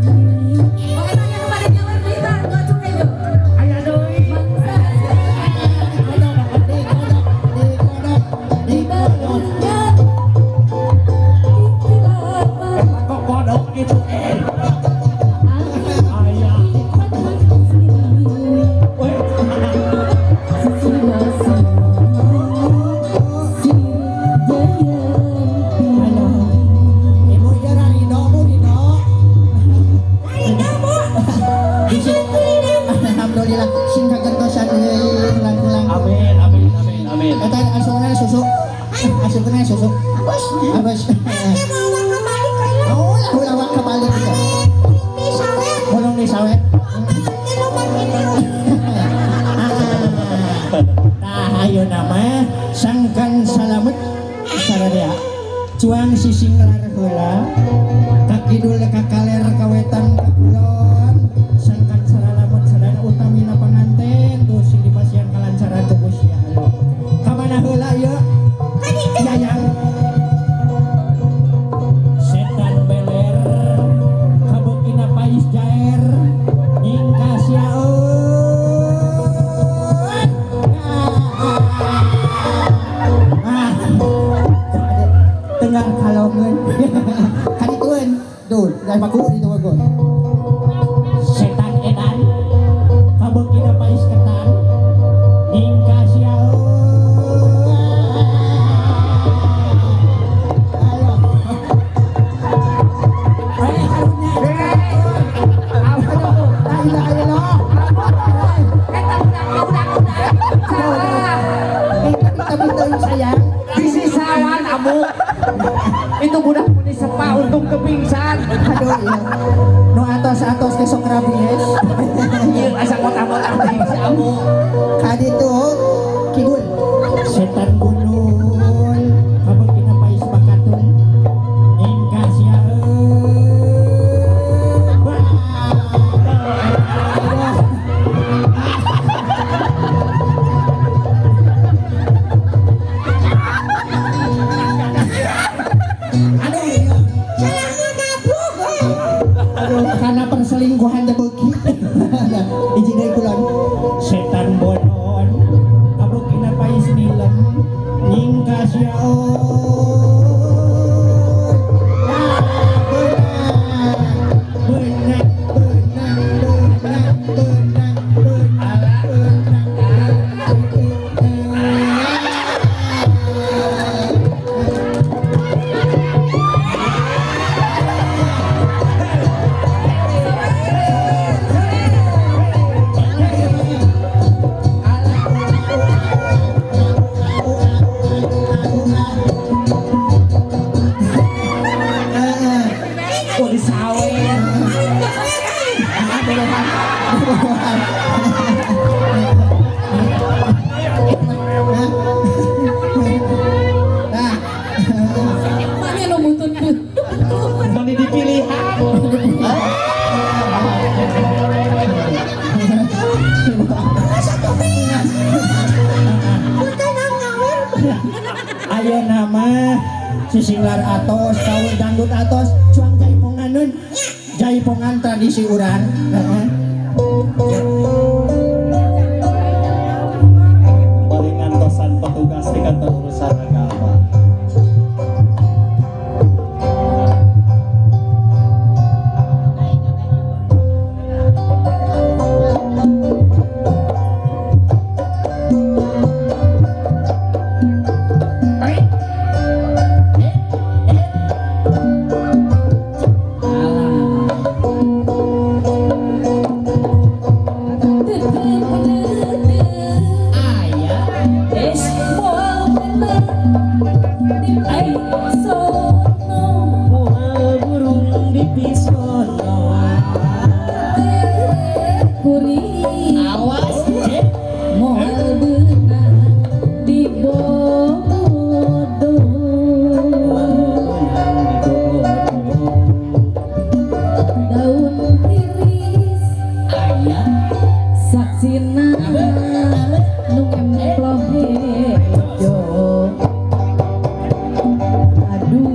Oke, tanya kepada nyawer deui tah, ngacung hejo. Aya deui. Kok kodok gitu eh. Aya. Weh. Ibu ya Ridho, Bu Ridho. Ridho Bu. Alhamdulillah sing kagentosan euy ulang-ulang. Amin, amin, amin, amin. Eta asupna susu. Asupna susu. Bos, abas. Ake mau kembali ke Oh, lah ulah kebalik gitu. di sawet. Bolong di sawet. Di rumah ini. Tah ayeuna mah sangkan salamet saradea. Cuang sisinglar heula ka kidul ka kaler ka wetan ka kulon sangkan saralamet sadaya utamina panganten tuh sing dipasihan kalancaran ku Gusti Allah. Ka mana heula ieu? Yayang. Setan beler kabeukina pais jaer nyingka siaeun. Ah, tengah kalongeun. Kaditueun. Duh, dari paku itu paku. Setan edan kabeukina pais ketan nyingka siaeun. Ayo. Eh, karunya. Aduh, la ilaha illallah. Eta udah. Salah. Eh, tapi teuing sayang. Disisawan Amu. Itu budak meni sepa untung kepingsan. Aduh, iya. Nu atos-atos ke sok rabies. Ieu asa kota-kota teh si Amu. Kaditu kidul. Setan gunul kabeukina pais bakatul. Nyingka siaeun. Aduh, iya. Salah ngagabruk. Aduh, karena perselingkuhan teh beuki. Hiji deui kulon. Setan Ayeuna mah sisinglar atos, kaul dangdut atos, cuang jaiponganeun. Jaipongan tradisi urang. Heeh. Bari ngantosan petugas di kantor urusan agama. Moal burung di pisono. Awas, cek. Moal beunang di bodo. Daun tiris Aya. Saksina nu ngemploh hejo. Aduh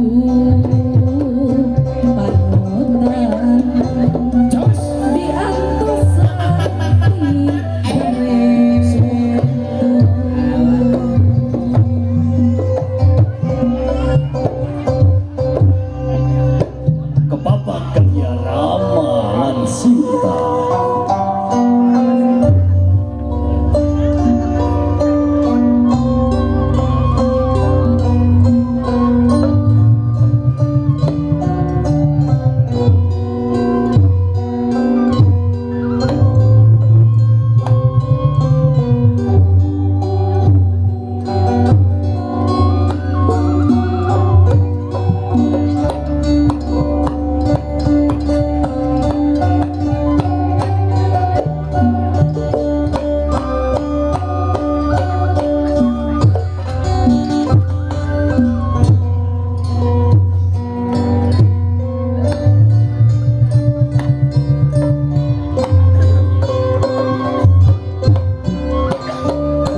panutan Jos. diantosan ti Kepapak karya Rama lan Sinta.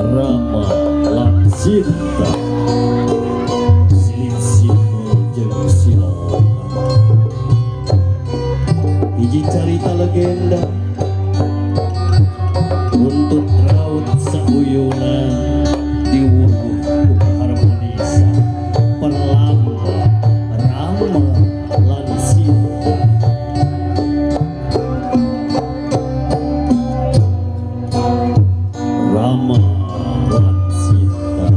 Rama lan Sinta. Silit Simo jeung Silona. Hiji carita legenda runtut raut sauyuna diwuruh ku kaharmonisan perlama Rama lan Sinta. Rama lan Sinta.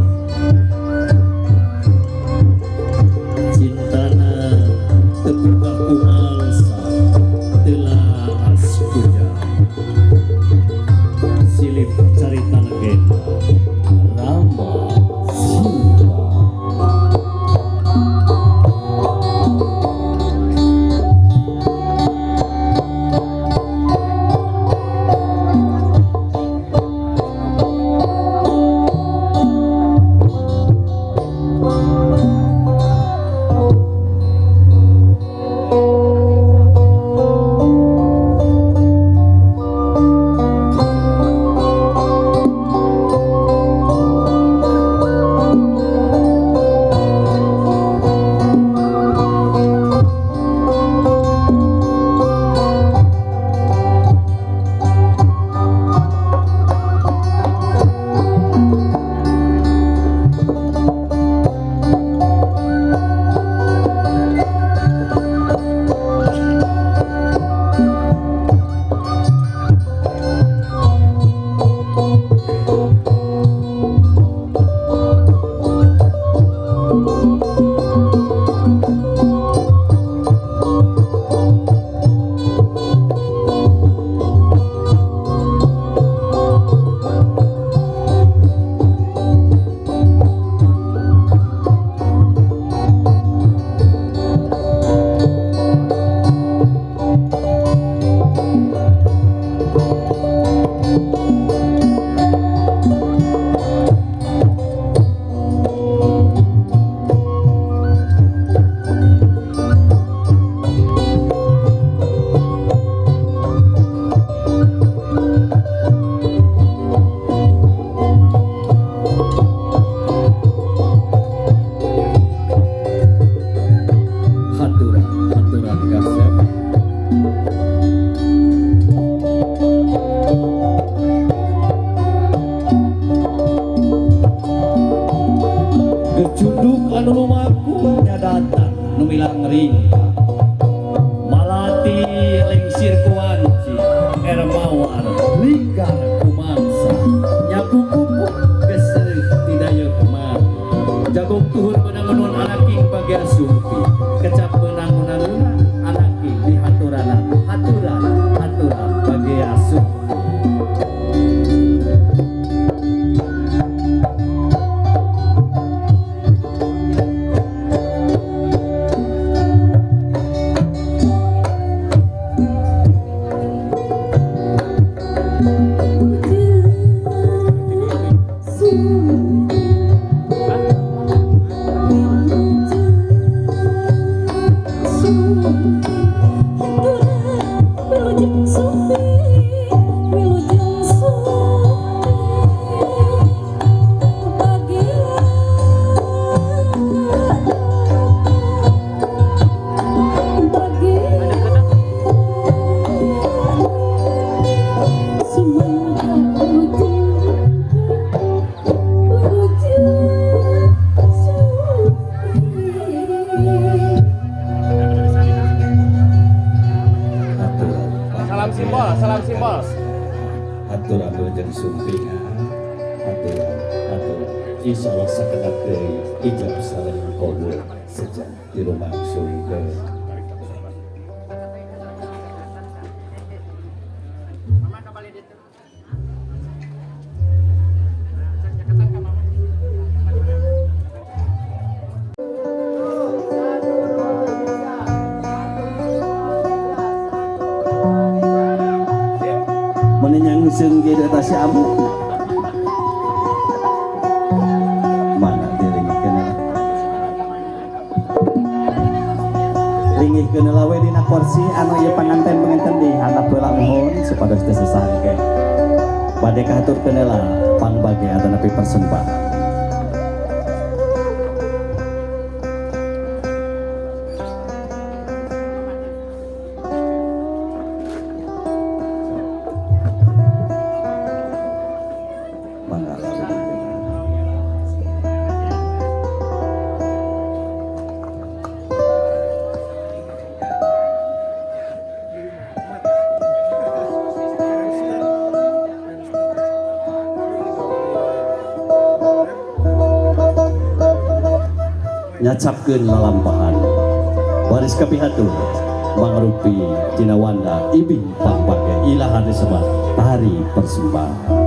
Gecunduk anu lumaku nyadatan nu milang ringka. Malati lengsir kuanci, ermawar ligar kumangsa. Nyapu kupu geser tidayeuk mah. Jagong tuhun menangun anaking bagian sumpi. Kecap menangun-anuna anaking dihaturana haturan haturan bagian sumpi. Salam simbol, salam simbol. Aturan wilujeng sumping, aturan aturan. Insya Allah sakedap deui ijab sareng kabul sejak di rumah surga. Menenyang ge eta si Abu. Mana diringihkeun lah. Ringihkeun heula we dina kursi anu ieu panganten-panganten di handap heula mohon supados teu sesangke. Bade kahaturkeun heula pangbage atanapi persembahan. Nyacapkeun lalampahan baris kapihatur mangrupi dina wanda ibing pangbage ilahan disebat tari persembahan.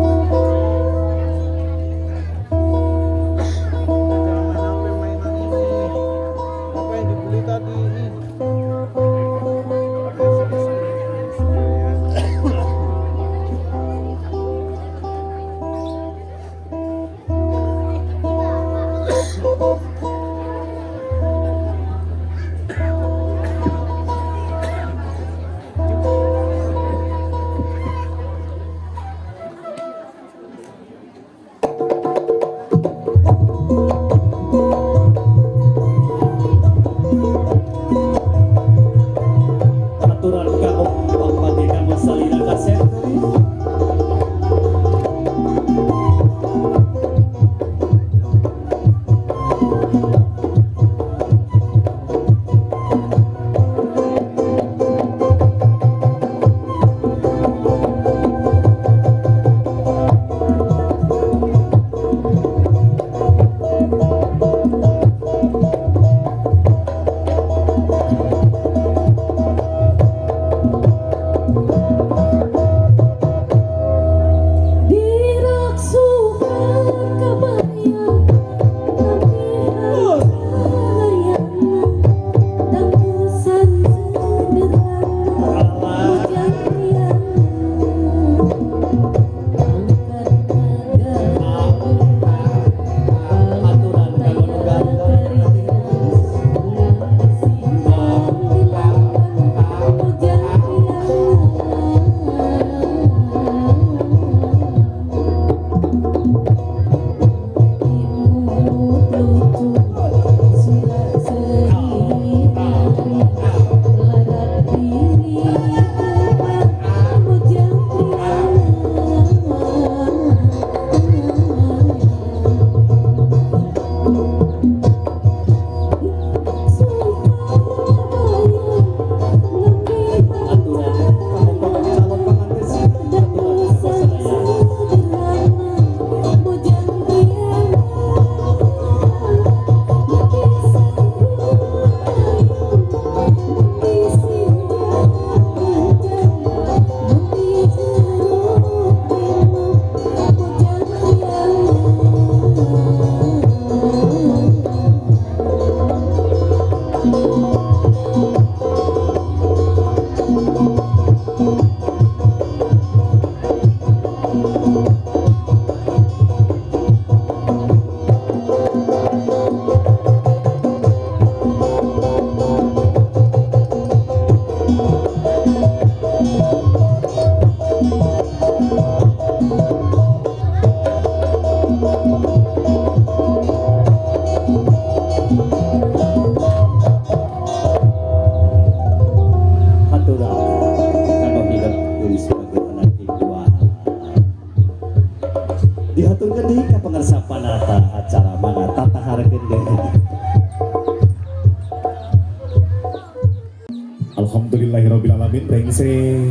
Rengse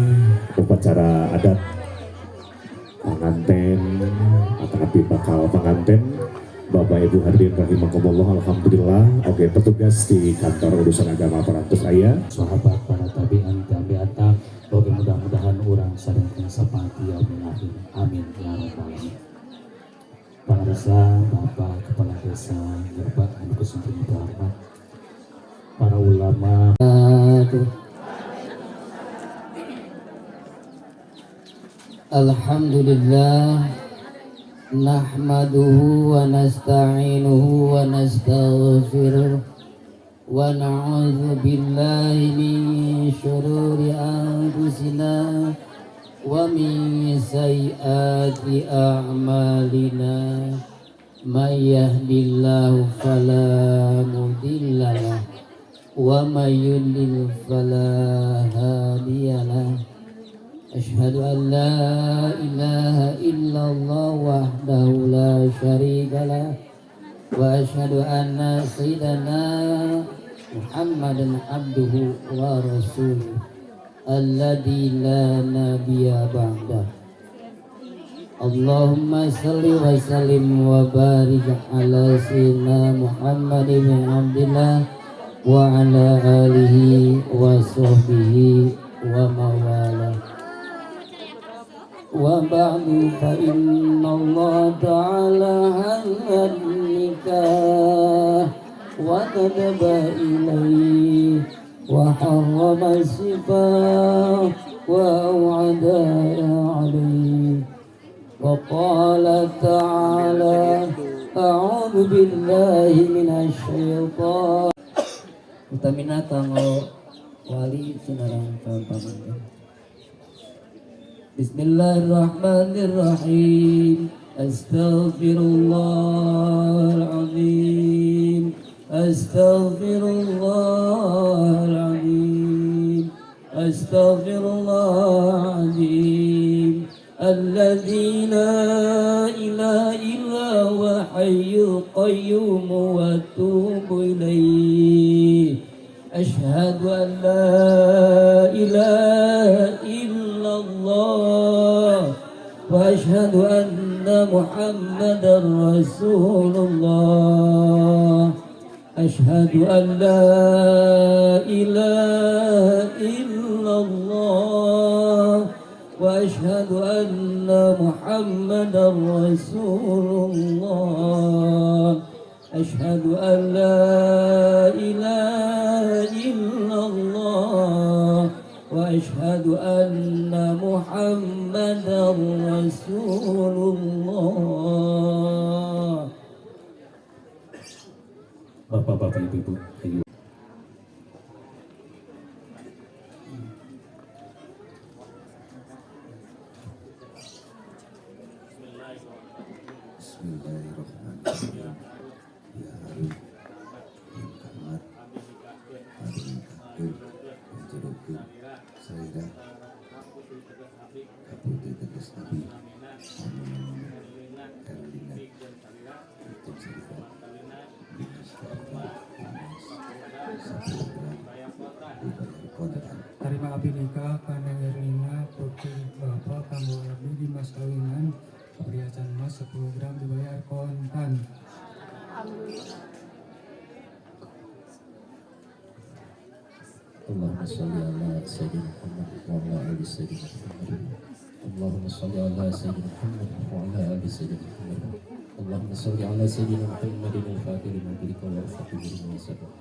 upacara adat panganten atau bakal panganten. Bapak Ibu hadirin rahimakumullah, alhamdulillah. Oke, petugas di kantor urusan agama parantos aya. Sahabat, para tabi'in, tabi'ata. Oke, mudah-mudahan urang sadaya sapati yaumil akhir. Amin ya rabbal alamin. Pangarsa Bapak Kepala Desa Gerbak anu ku simkuring hormat, para ulama. Alhamdulillah nahmaduhu wa nasta'inuhu wa nastaghfiruh wa na'udzu billahi min syururi anfusina wa min sayyiati a'malina. May yahdihillahu fala mudhillalah wa may yudlil fala hadiyalah. Ashhadu an la ilaha illallah wahdahu la syarikalah wa ashhadu anna sayyidana Muhammadan abduhu wa rasuluh alladzi la nabiyya ba'dah. Allahumma salli wa sallim wa barik ala sayyidina Muhammad ibn Abdillah wa ala alihi wa sahbihi wa mawala. Wa ba'du, fa inna Allah ta'ala halal nikah wa nadaba ilaihi wa harrama sifah wa aw'ada alaihi. Wa qala ta'ala, a'udzu billahi minasy syaithan. Utamina kanggo wali sinareng calon pamanten. Bismillahirrahmanirrahim. Astaghfirullahalazim. Astaghfirullahalazim. Astaghfirullahalazim. Alladzi la ilaha illa huwa hayyul qayyum wa atubu ilaihi. Ashhadu an la ilaha illallah wa ashhadu anna Muhammadar Rasulullah. Ashhadu an la ilaha illallah wa ashhadu anna Muhammadar Rasulullah. Ashhadu an la ilaha illallah wa ashhadu anna Muhammadar Rasulullah. Bapak-bapak, ibu-ibu, ayo. Bismillahirrahmanirrahim. Ya Harun, yang kamar, Harun takdir, menjerukin, Sairah, Kaputri tegas Nabi, Anu Karolina, Hukum Sarifat, Dinas Karolina, Dinas, 1 gram, dibayar kontan. Tarima abdi nikah kana Erlina putri bapak kanggo abdi di mas kawinan perhiasan emas 10 gram dibayar kontan. Allahumma sholli ala sayyidina Muhammad wa ala ali sayyidina Muhammad. Allahumma sholli ala sayyidina Muhammad wa ala ali sayyidina Muhammad. Allahumma sholli ala sayyidina Muhammadin al-fatih lima ughliqa wal khatimi lima sabaq.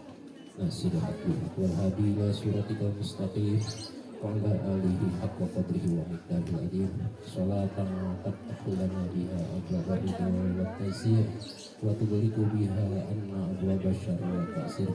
Nasiril haqqi wal hadi ila siratikal mustaqim wa ala alihi haqqa qadrihi wa miqdaril azim. Salatan taftahu lana biha abwaaba ridha wa taysir wa tughliqu biha anna abwaaba syarri wa ta'sir.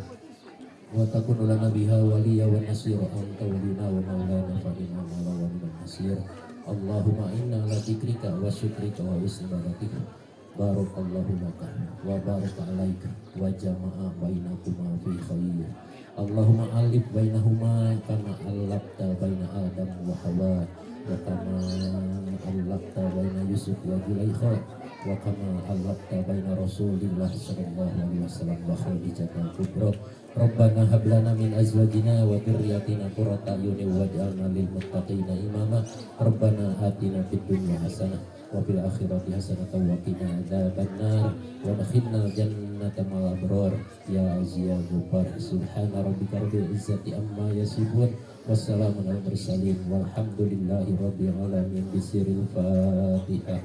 Wa takunu lana biha waliya wa nasira, anta waliyuna wa maulana fa ni'mal maula wa ni'man nasir. Allahumma inna ala dzikrika wa syukrika wa husni ibadatika. Barakallahu laka wa baraka alaika wa jama'a bainakuma fi khair. Allahumma alif bainahuma kama alafta baina Adam wa Hawa wa kama alafta baina Yusuf wa Zulaikha. Wa kama allafta baina Rasulillah sallallahu alaihi wasallam wa Khadijah al-Kubra. Rabbana hab lana min azwajina wa dzurriyyatina qurrata a'yunin waj'alna lil muttaqina imama. Rabbana atina fid dunya hasanah wa fil akhirati hasanah wa qina adzabannar wa adkhilna jannata ma'al abrar ya aziz ya ghafar. Subhana rabbika rabbil izzati amma yasifun wassalamun alal mursalin walhamdulillahi rabbil alamin. Bisiril Fatihah.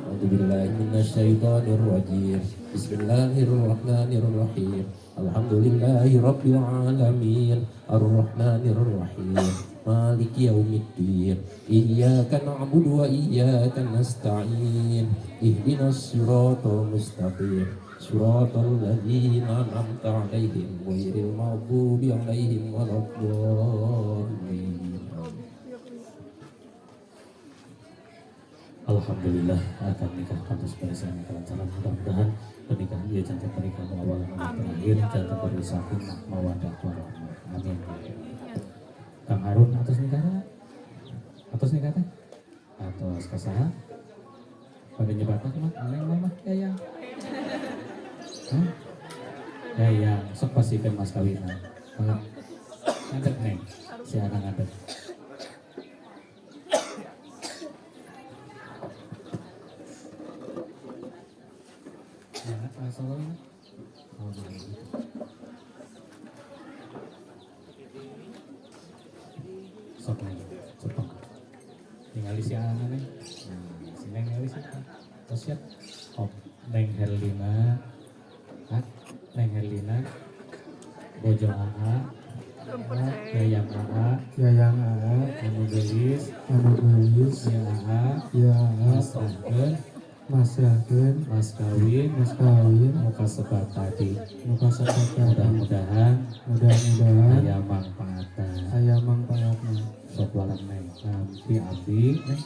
A'udzu billahi minasyaitonir rajim. Bismillahirrahmanirrahim. Alhamdulillahi rabbil alamin. Arrahmanir rahim. Maliki yaumiddin. Iyyaka na'budu wa iyyaka nasta'in. Ihdinas siratal mustaqim. Siratal ladzina an'amta 'alaihim ghairil maghdubi 'alaihim waladdallin. Alhamdulillah akan nikah kantos barisan kelancaran, mudah-mudahan pernikahan ia jantan pernikahan awal dan terakhir jantan beri sakinah mawadah warahmah. Amin. Kang Harun atas nikah teh atas kasaha pada nyebatna kumaha neng mah yayang. Hah? Yayang sok pasikeun mas kawinna. Mangga ngadeg neng si akang ngadeg. Sok neng, cepeng. Ningali si Ana neng. Nah, si neng ningali si Ana. Terus siap. Oh, Neng Herlina. Hah? Neng Herlina. Bojo AA. Yayang AA. Yayang AA. Anu geulis. Anu geulis. Ya AA. Ya AA. Masrahkeun. Masrahkeun. Mas kawin. Mas kawin. Nu kasebat tadi. Nu kasebat tadi. Mudah-mudahan. Mudah-mudahan. Aya mangpaatna. Aya mangpaatna. Sok wareng neng. Nampi abdi neng.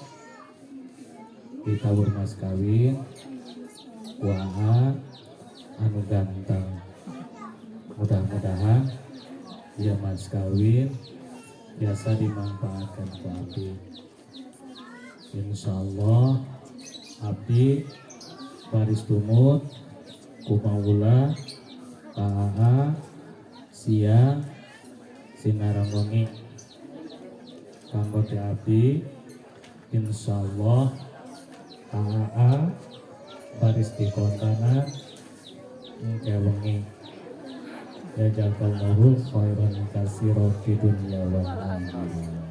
Ditawur mas kawin. Ku AA anu ganteng. Mudah-mudahan ieu mas kawin biasa dimanfaatkan ku abdi. Insyaallah abdi baris tumut ku maula ka AA siang sinareng wengi kanggo teh abdi. Insyaallah AA baris dikontanan engke wengi. Ya jazakallahu khairan katsiran fid dunya wal akhirah.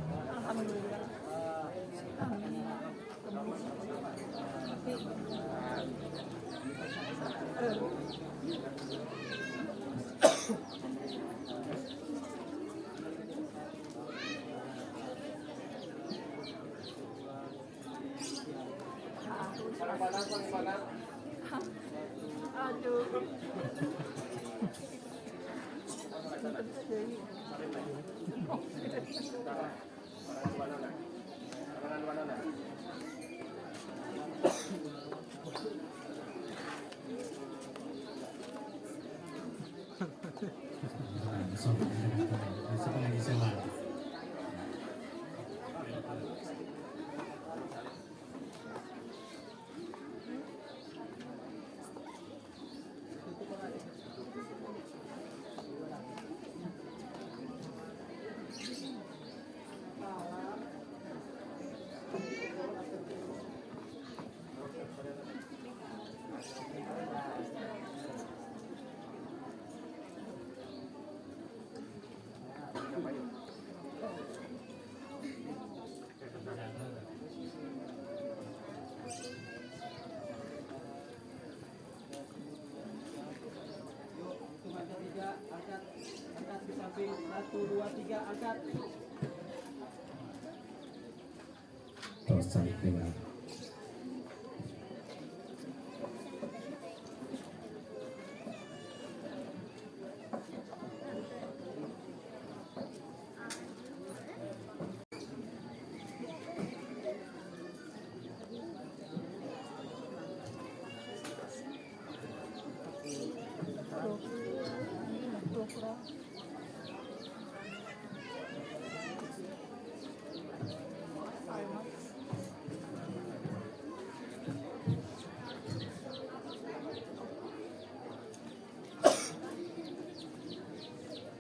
Terus cari keluar.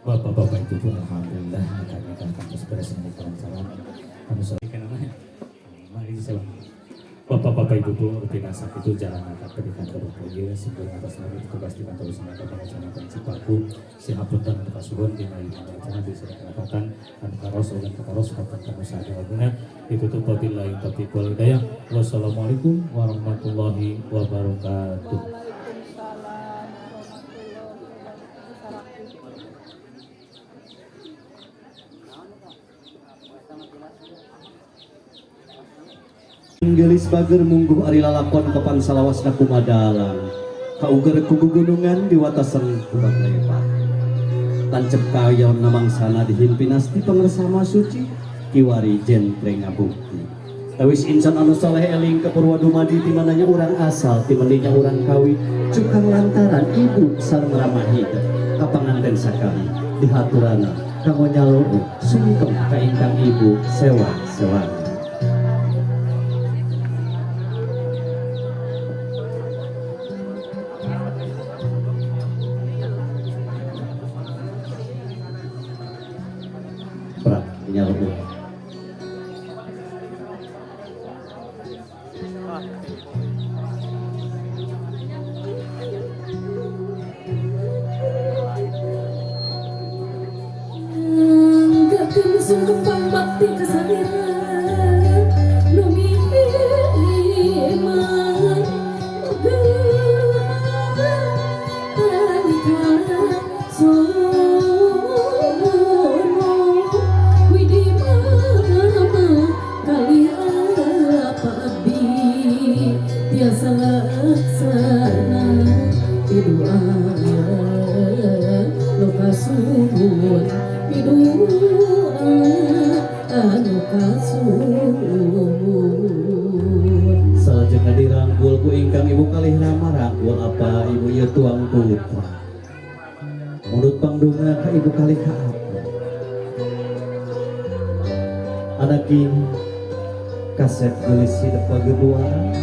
Bapak-bapak ibu pun alhamdulillah nikah-nikah kantos beres menikah salam. Anu namanya. Mari salam. Bapak-bapak ibu bu rupina sakitu jalan akad pernikahan bapak ieu simkuring atas nama tugas di kantor usaha Kecamatan Cipaku sihapunten anu kasuhun dina ieu acara bisa kelepatan anu karos ulah karos hapunten anu sadayana ditutup wabillahi taufiq wal hidayah. Wassalamualaikum warahmatullahi wabarakatuh. Geulis bager mungguh ari lalakon kapan salawasna kumadalang kauger ku gugunungan di watasan kubang lepat tancep kayon namangsana dihimpinas di pangersama suci kiwari jentre ngabukti tawis insan anu soleh eling ke purwa dumadi ti mananya urang asal ti mandinya urang kawi cukang lantaran ibu sareng ramah hidup kapanganten sakali dihaturana kanggo nyaluh sungkem ka ingkang ibu sewa sewa. Salajengna dirangkul ku ingkang ibu kalih rama rangkul apa ibu ieu tuang putra mundut pangdonga ka ibu kalih ka apa anaking kasep geulis hidup bageduaan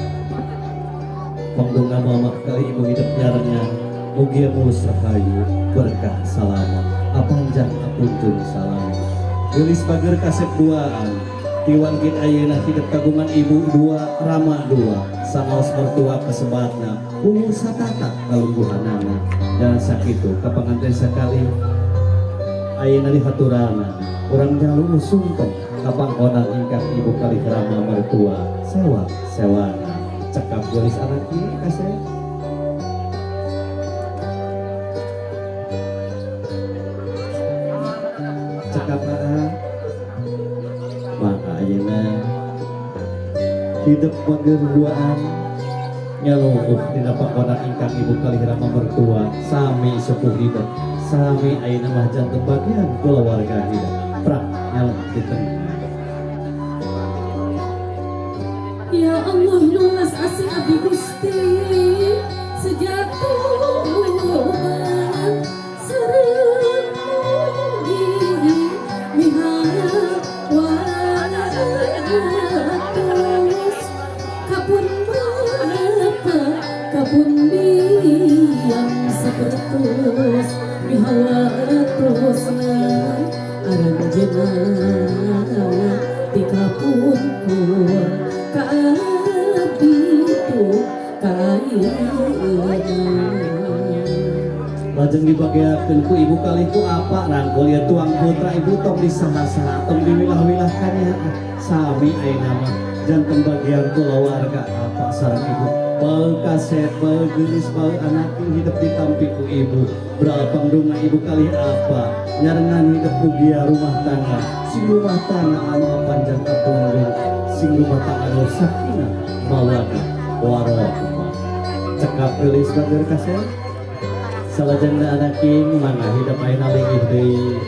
pangdonga mama kali ibu hidup nyarengan mugia mulus rahayu berkah salama apanjang apunjung salama geulis bager kasep duaan tiwan kin ayeuna hidup kagungan ibu dua rama dua sanaos mertua kesebatna umur satata kalungguhanana dan sakitu kapanganten sakali ayeuna dihaturana urang jalu sungkem kapangkonan ingkang ibu kalih rama mertua sewa sewana cekap geulis anak ieu kasep cekap maka ayeuna hidup bager duaan nyaluhuh dina pangkonan ingkang ibu kalih rama mertua sami sepuh hidup sami ayeuna mah janten bagian kulawarga hidup prak nyaluh di tengah. Ya Allah luas asih abdi Gusti sejatuh sareng mugi miharap watus kapun bapa kapun diam sapertos mihawatosna aranjeuna ti kapungkur ka abdi tu kaayeuna. Lajeng dibagiakeun ku ibu kalih ku apa rangkul ya tuang putra ibu tong disaha-saha tong diwilah-wilah kanya sami ayeuna mah janten bagian kulawarga apa sareng ibu bau kasep bau geulis bau anak hidup ditampi ku ibu beral pangdonga ibu kalih apa nyarengan hidup mugia rumah tangga sing rumah tangga anu panjang kapunggung sing rumah tangga anu sakinah mawaddah warahmah cekap geulis bager kasep salajengna anaking mangga hidup ayeuna linggih deui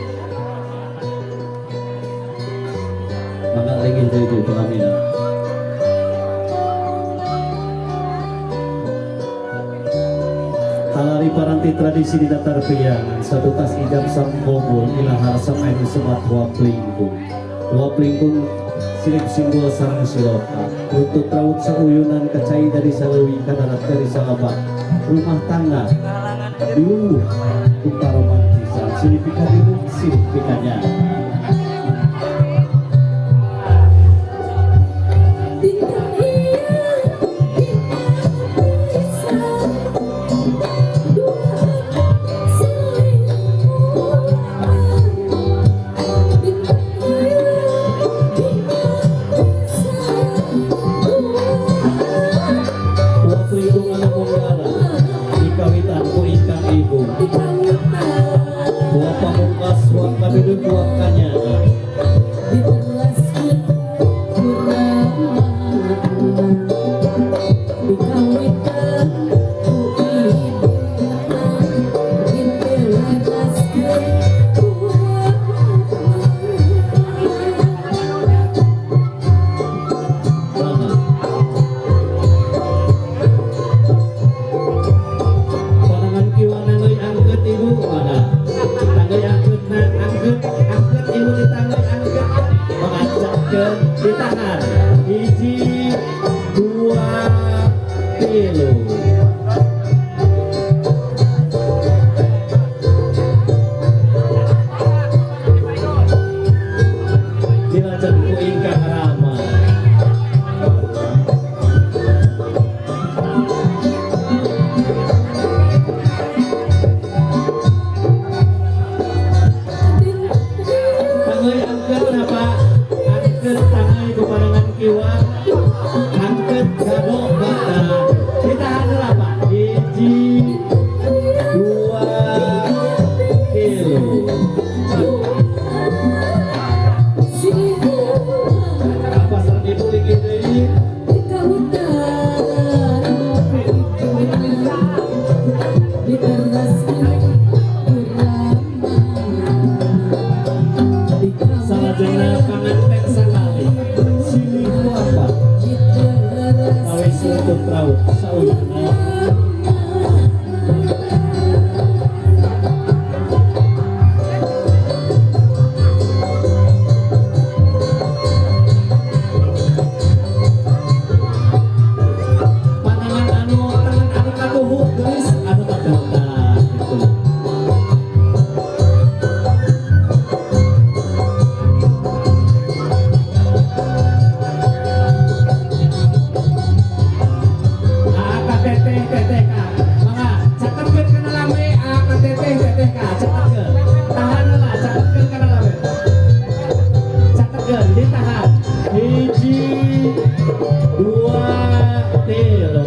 mangga linggih deui di pelaminan. Talari paranti tradisi di datar priangan satu tas ijab sang kobul ilahar sampai semat huap lingkung lingkung silip simbol sarang siloka untuk raut sauyunan kacai dari salewi kadarat dari salabak rumah tangga diuh kuparomantisan Silih pikadieu, silih pikanyaah. Dinten ieu dina bisa duaan silih upan. Dinten ieu dina bisa duaan. Waktu ibu ngalamun dikawitan ku ingkang ibu. Buat pamungkas, buat kabidun, buat kanyaah. Diteraskeun ku ramana, dikawitan ku ibuna, diteraskeun ku ramana. Mana? Panangan kiwa nanggeui angkeut ibu mana? Tanggeuy angkeutna, angkeut, angkeut ibu ditanggeuy angkeut. Mengacakkeun ditahan. 1, 2, 3. Dilajeng ku ingkang rama. Tanggeuy angkeut apa? Angkeut tanggeuy ku panangan kiwa. Angkeut gado bata. Ditahan heula Pak. 1, 2, 3. Apa sareng ibu linggih deui? Dikawitan ku ibuna, diteraskeun ku ramana. Salajengna panganten sakali. Silih ku apa? Awis tutup raut sauyuna. Panangan anu tangan anu katuhu geulis anu tadata gitu. Aa teteh teteh ka. Mangga catetkeun kana lambe aa teteh teteh ka catetkeun. Tahan heula catetkeun kana lambe. Catetkeun ditahan. 1, 2, 3.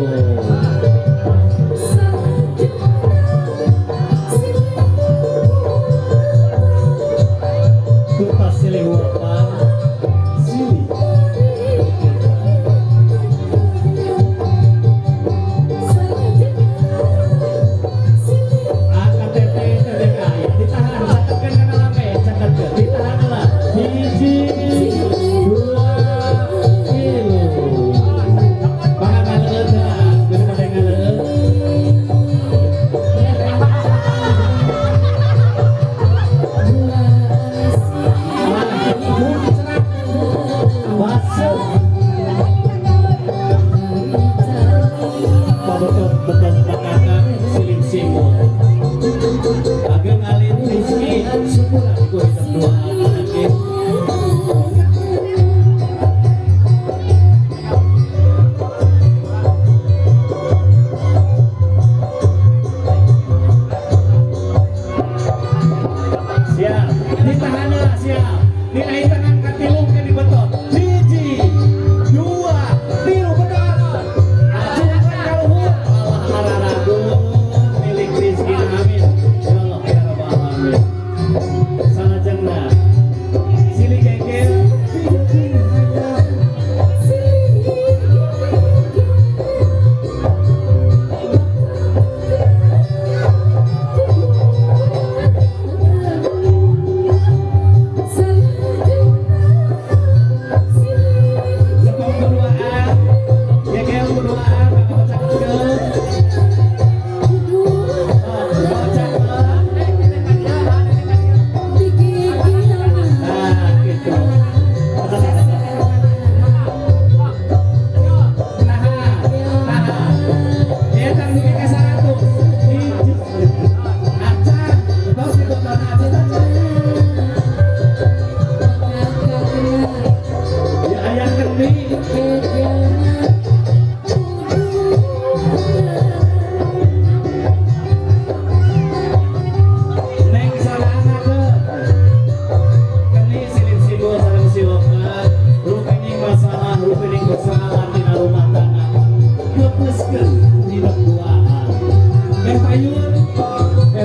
Payun,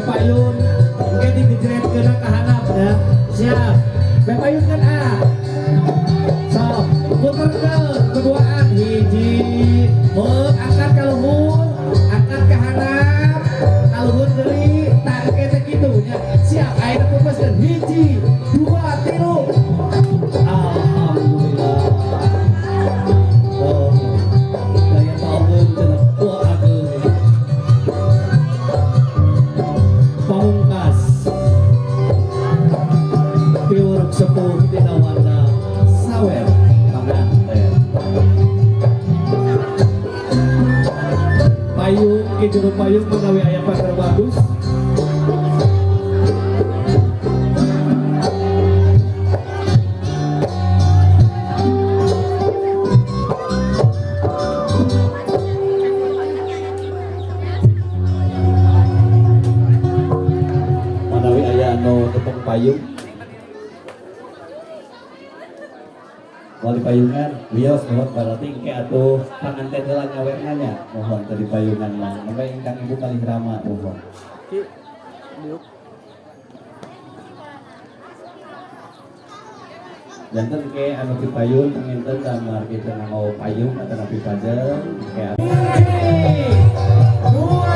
payun, engke digejretkeun ka handap ya. Siap. Payun kan ah. Sok, puterkeun keduaan hiji, heuh angkat ka luhur, angkat ka handap, ka luhur deui, tah engke teh kitu nya. Siap, ayeuna pupuskeun hiji, dua, tilu. Alhamdulillah. Oh, gaya paungeun cenah. Wah, ageung. Pamungkas piwuruk sepuh dina warna sawer panganten. Payung ki juru payung menawi aya pagar bagus. Manawi aya anu tepeng payung mau dipayungan wios mohon berarti engke atuh panganten heula nyawerna nya mohon teu dipayungan mah mangga ingkang ibu kalih rama mohon. Ki, diuk. Janten ke anu dipayun panginten damar kita nganggo payung atau napi pajeng ke. Dua.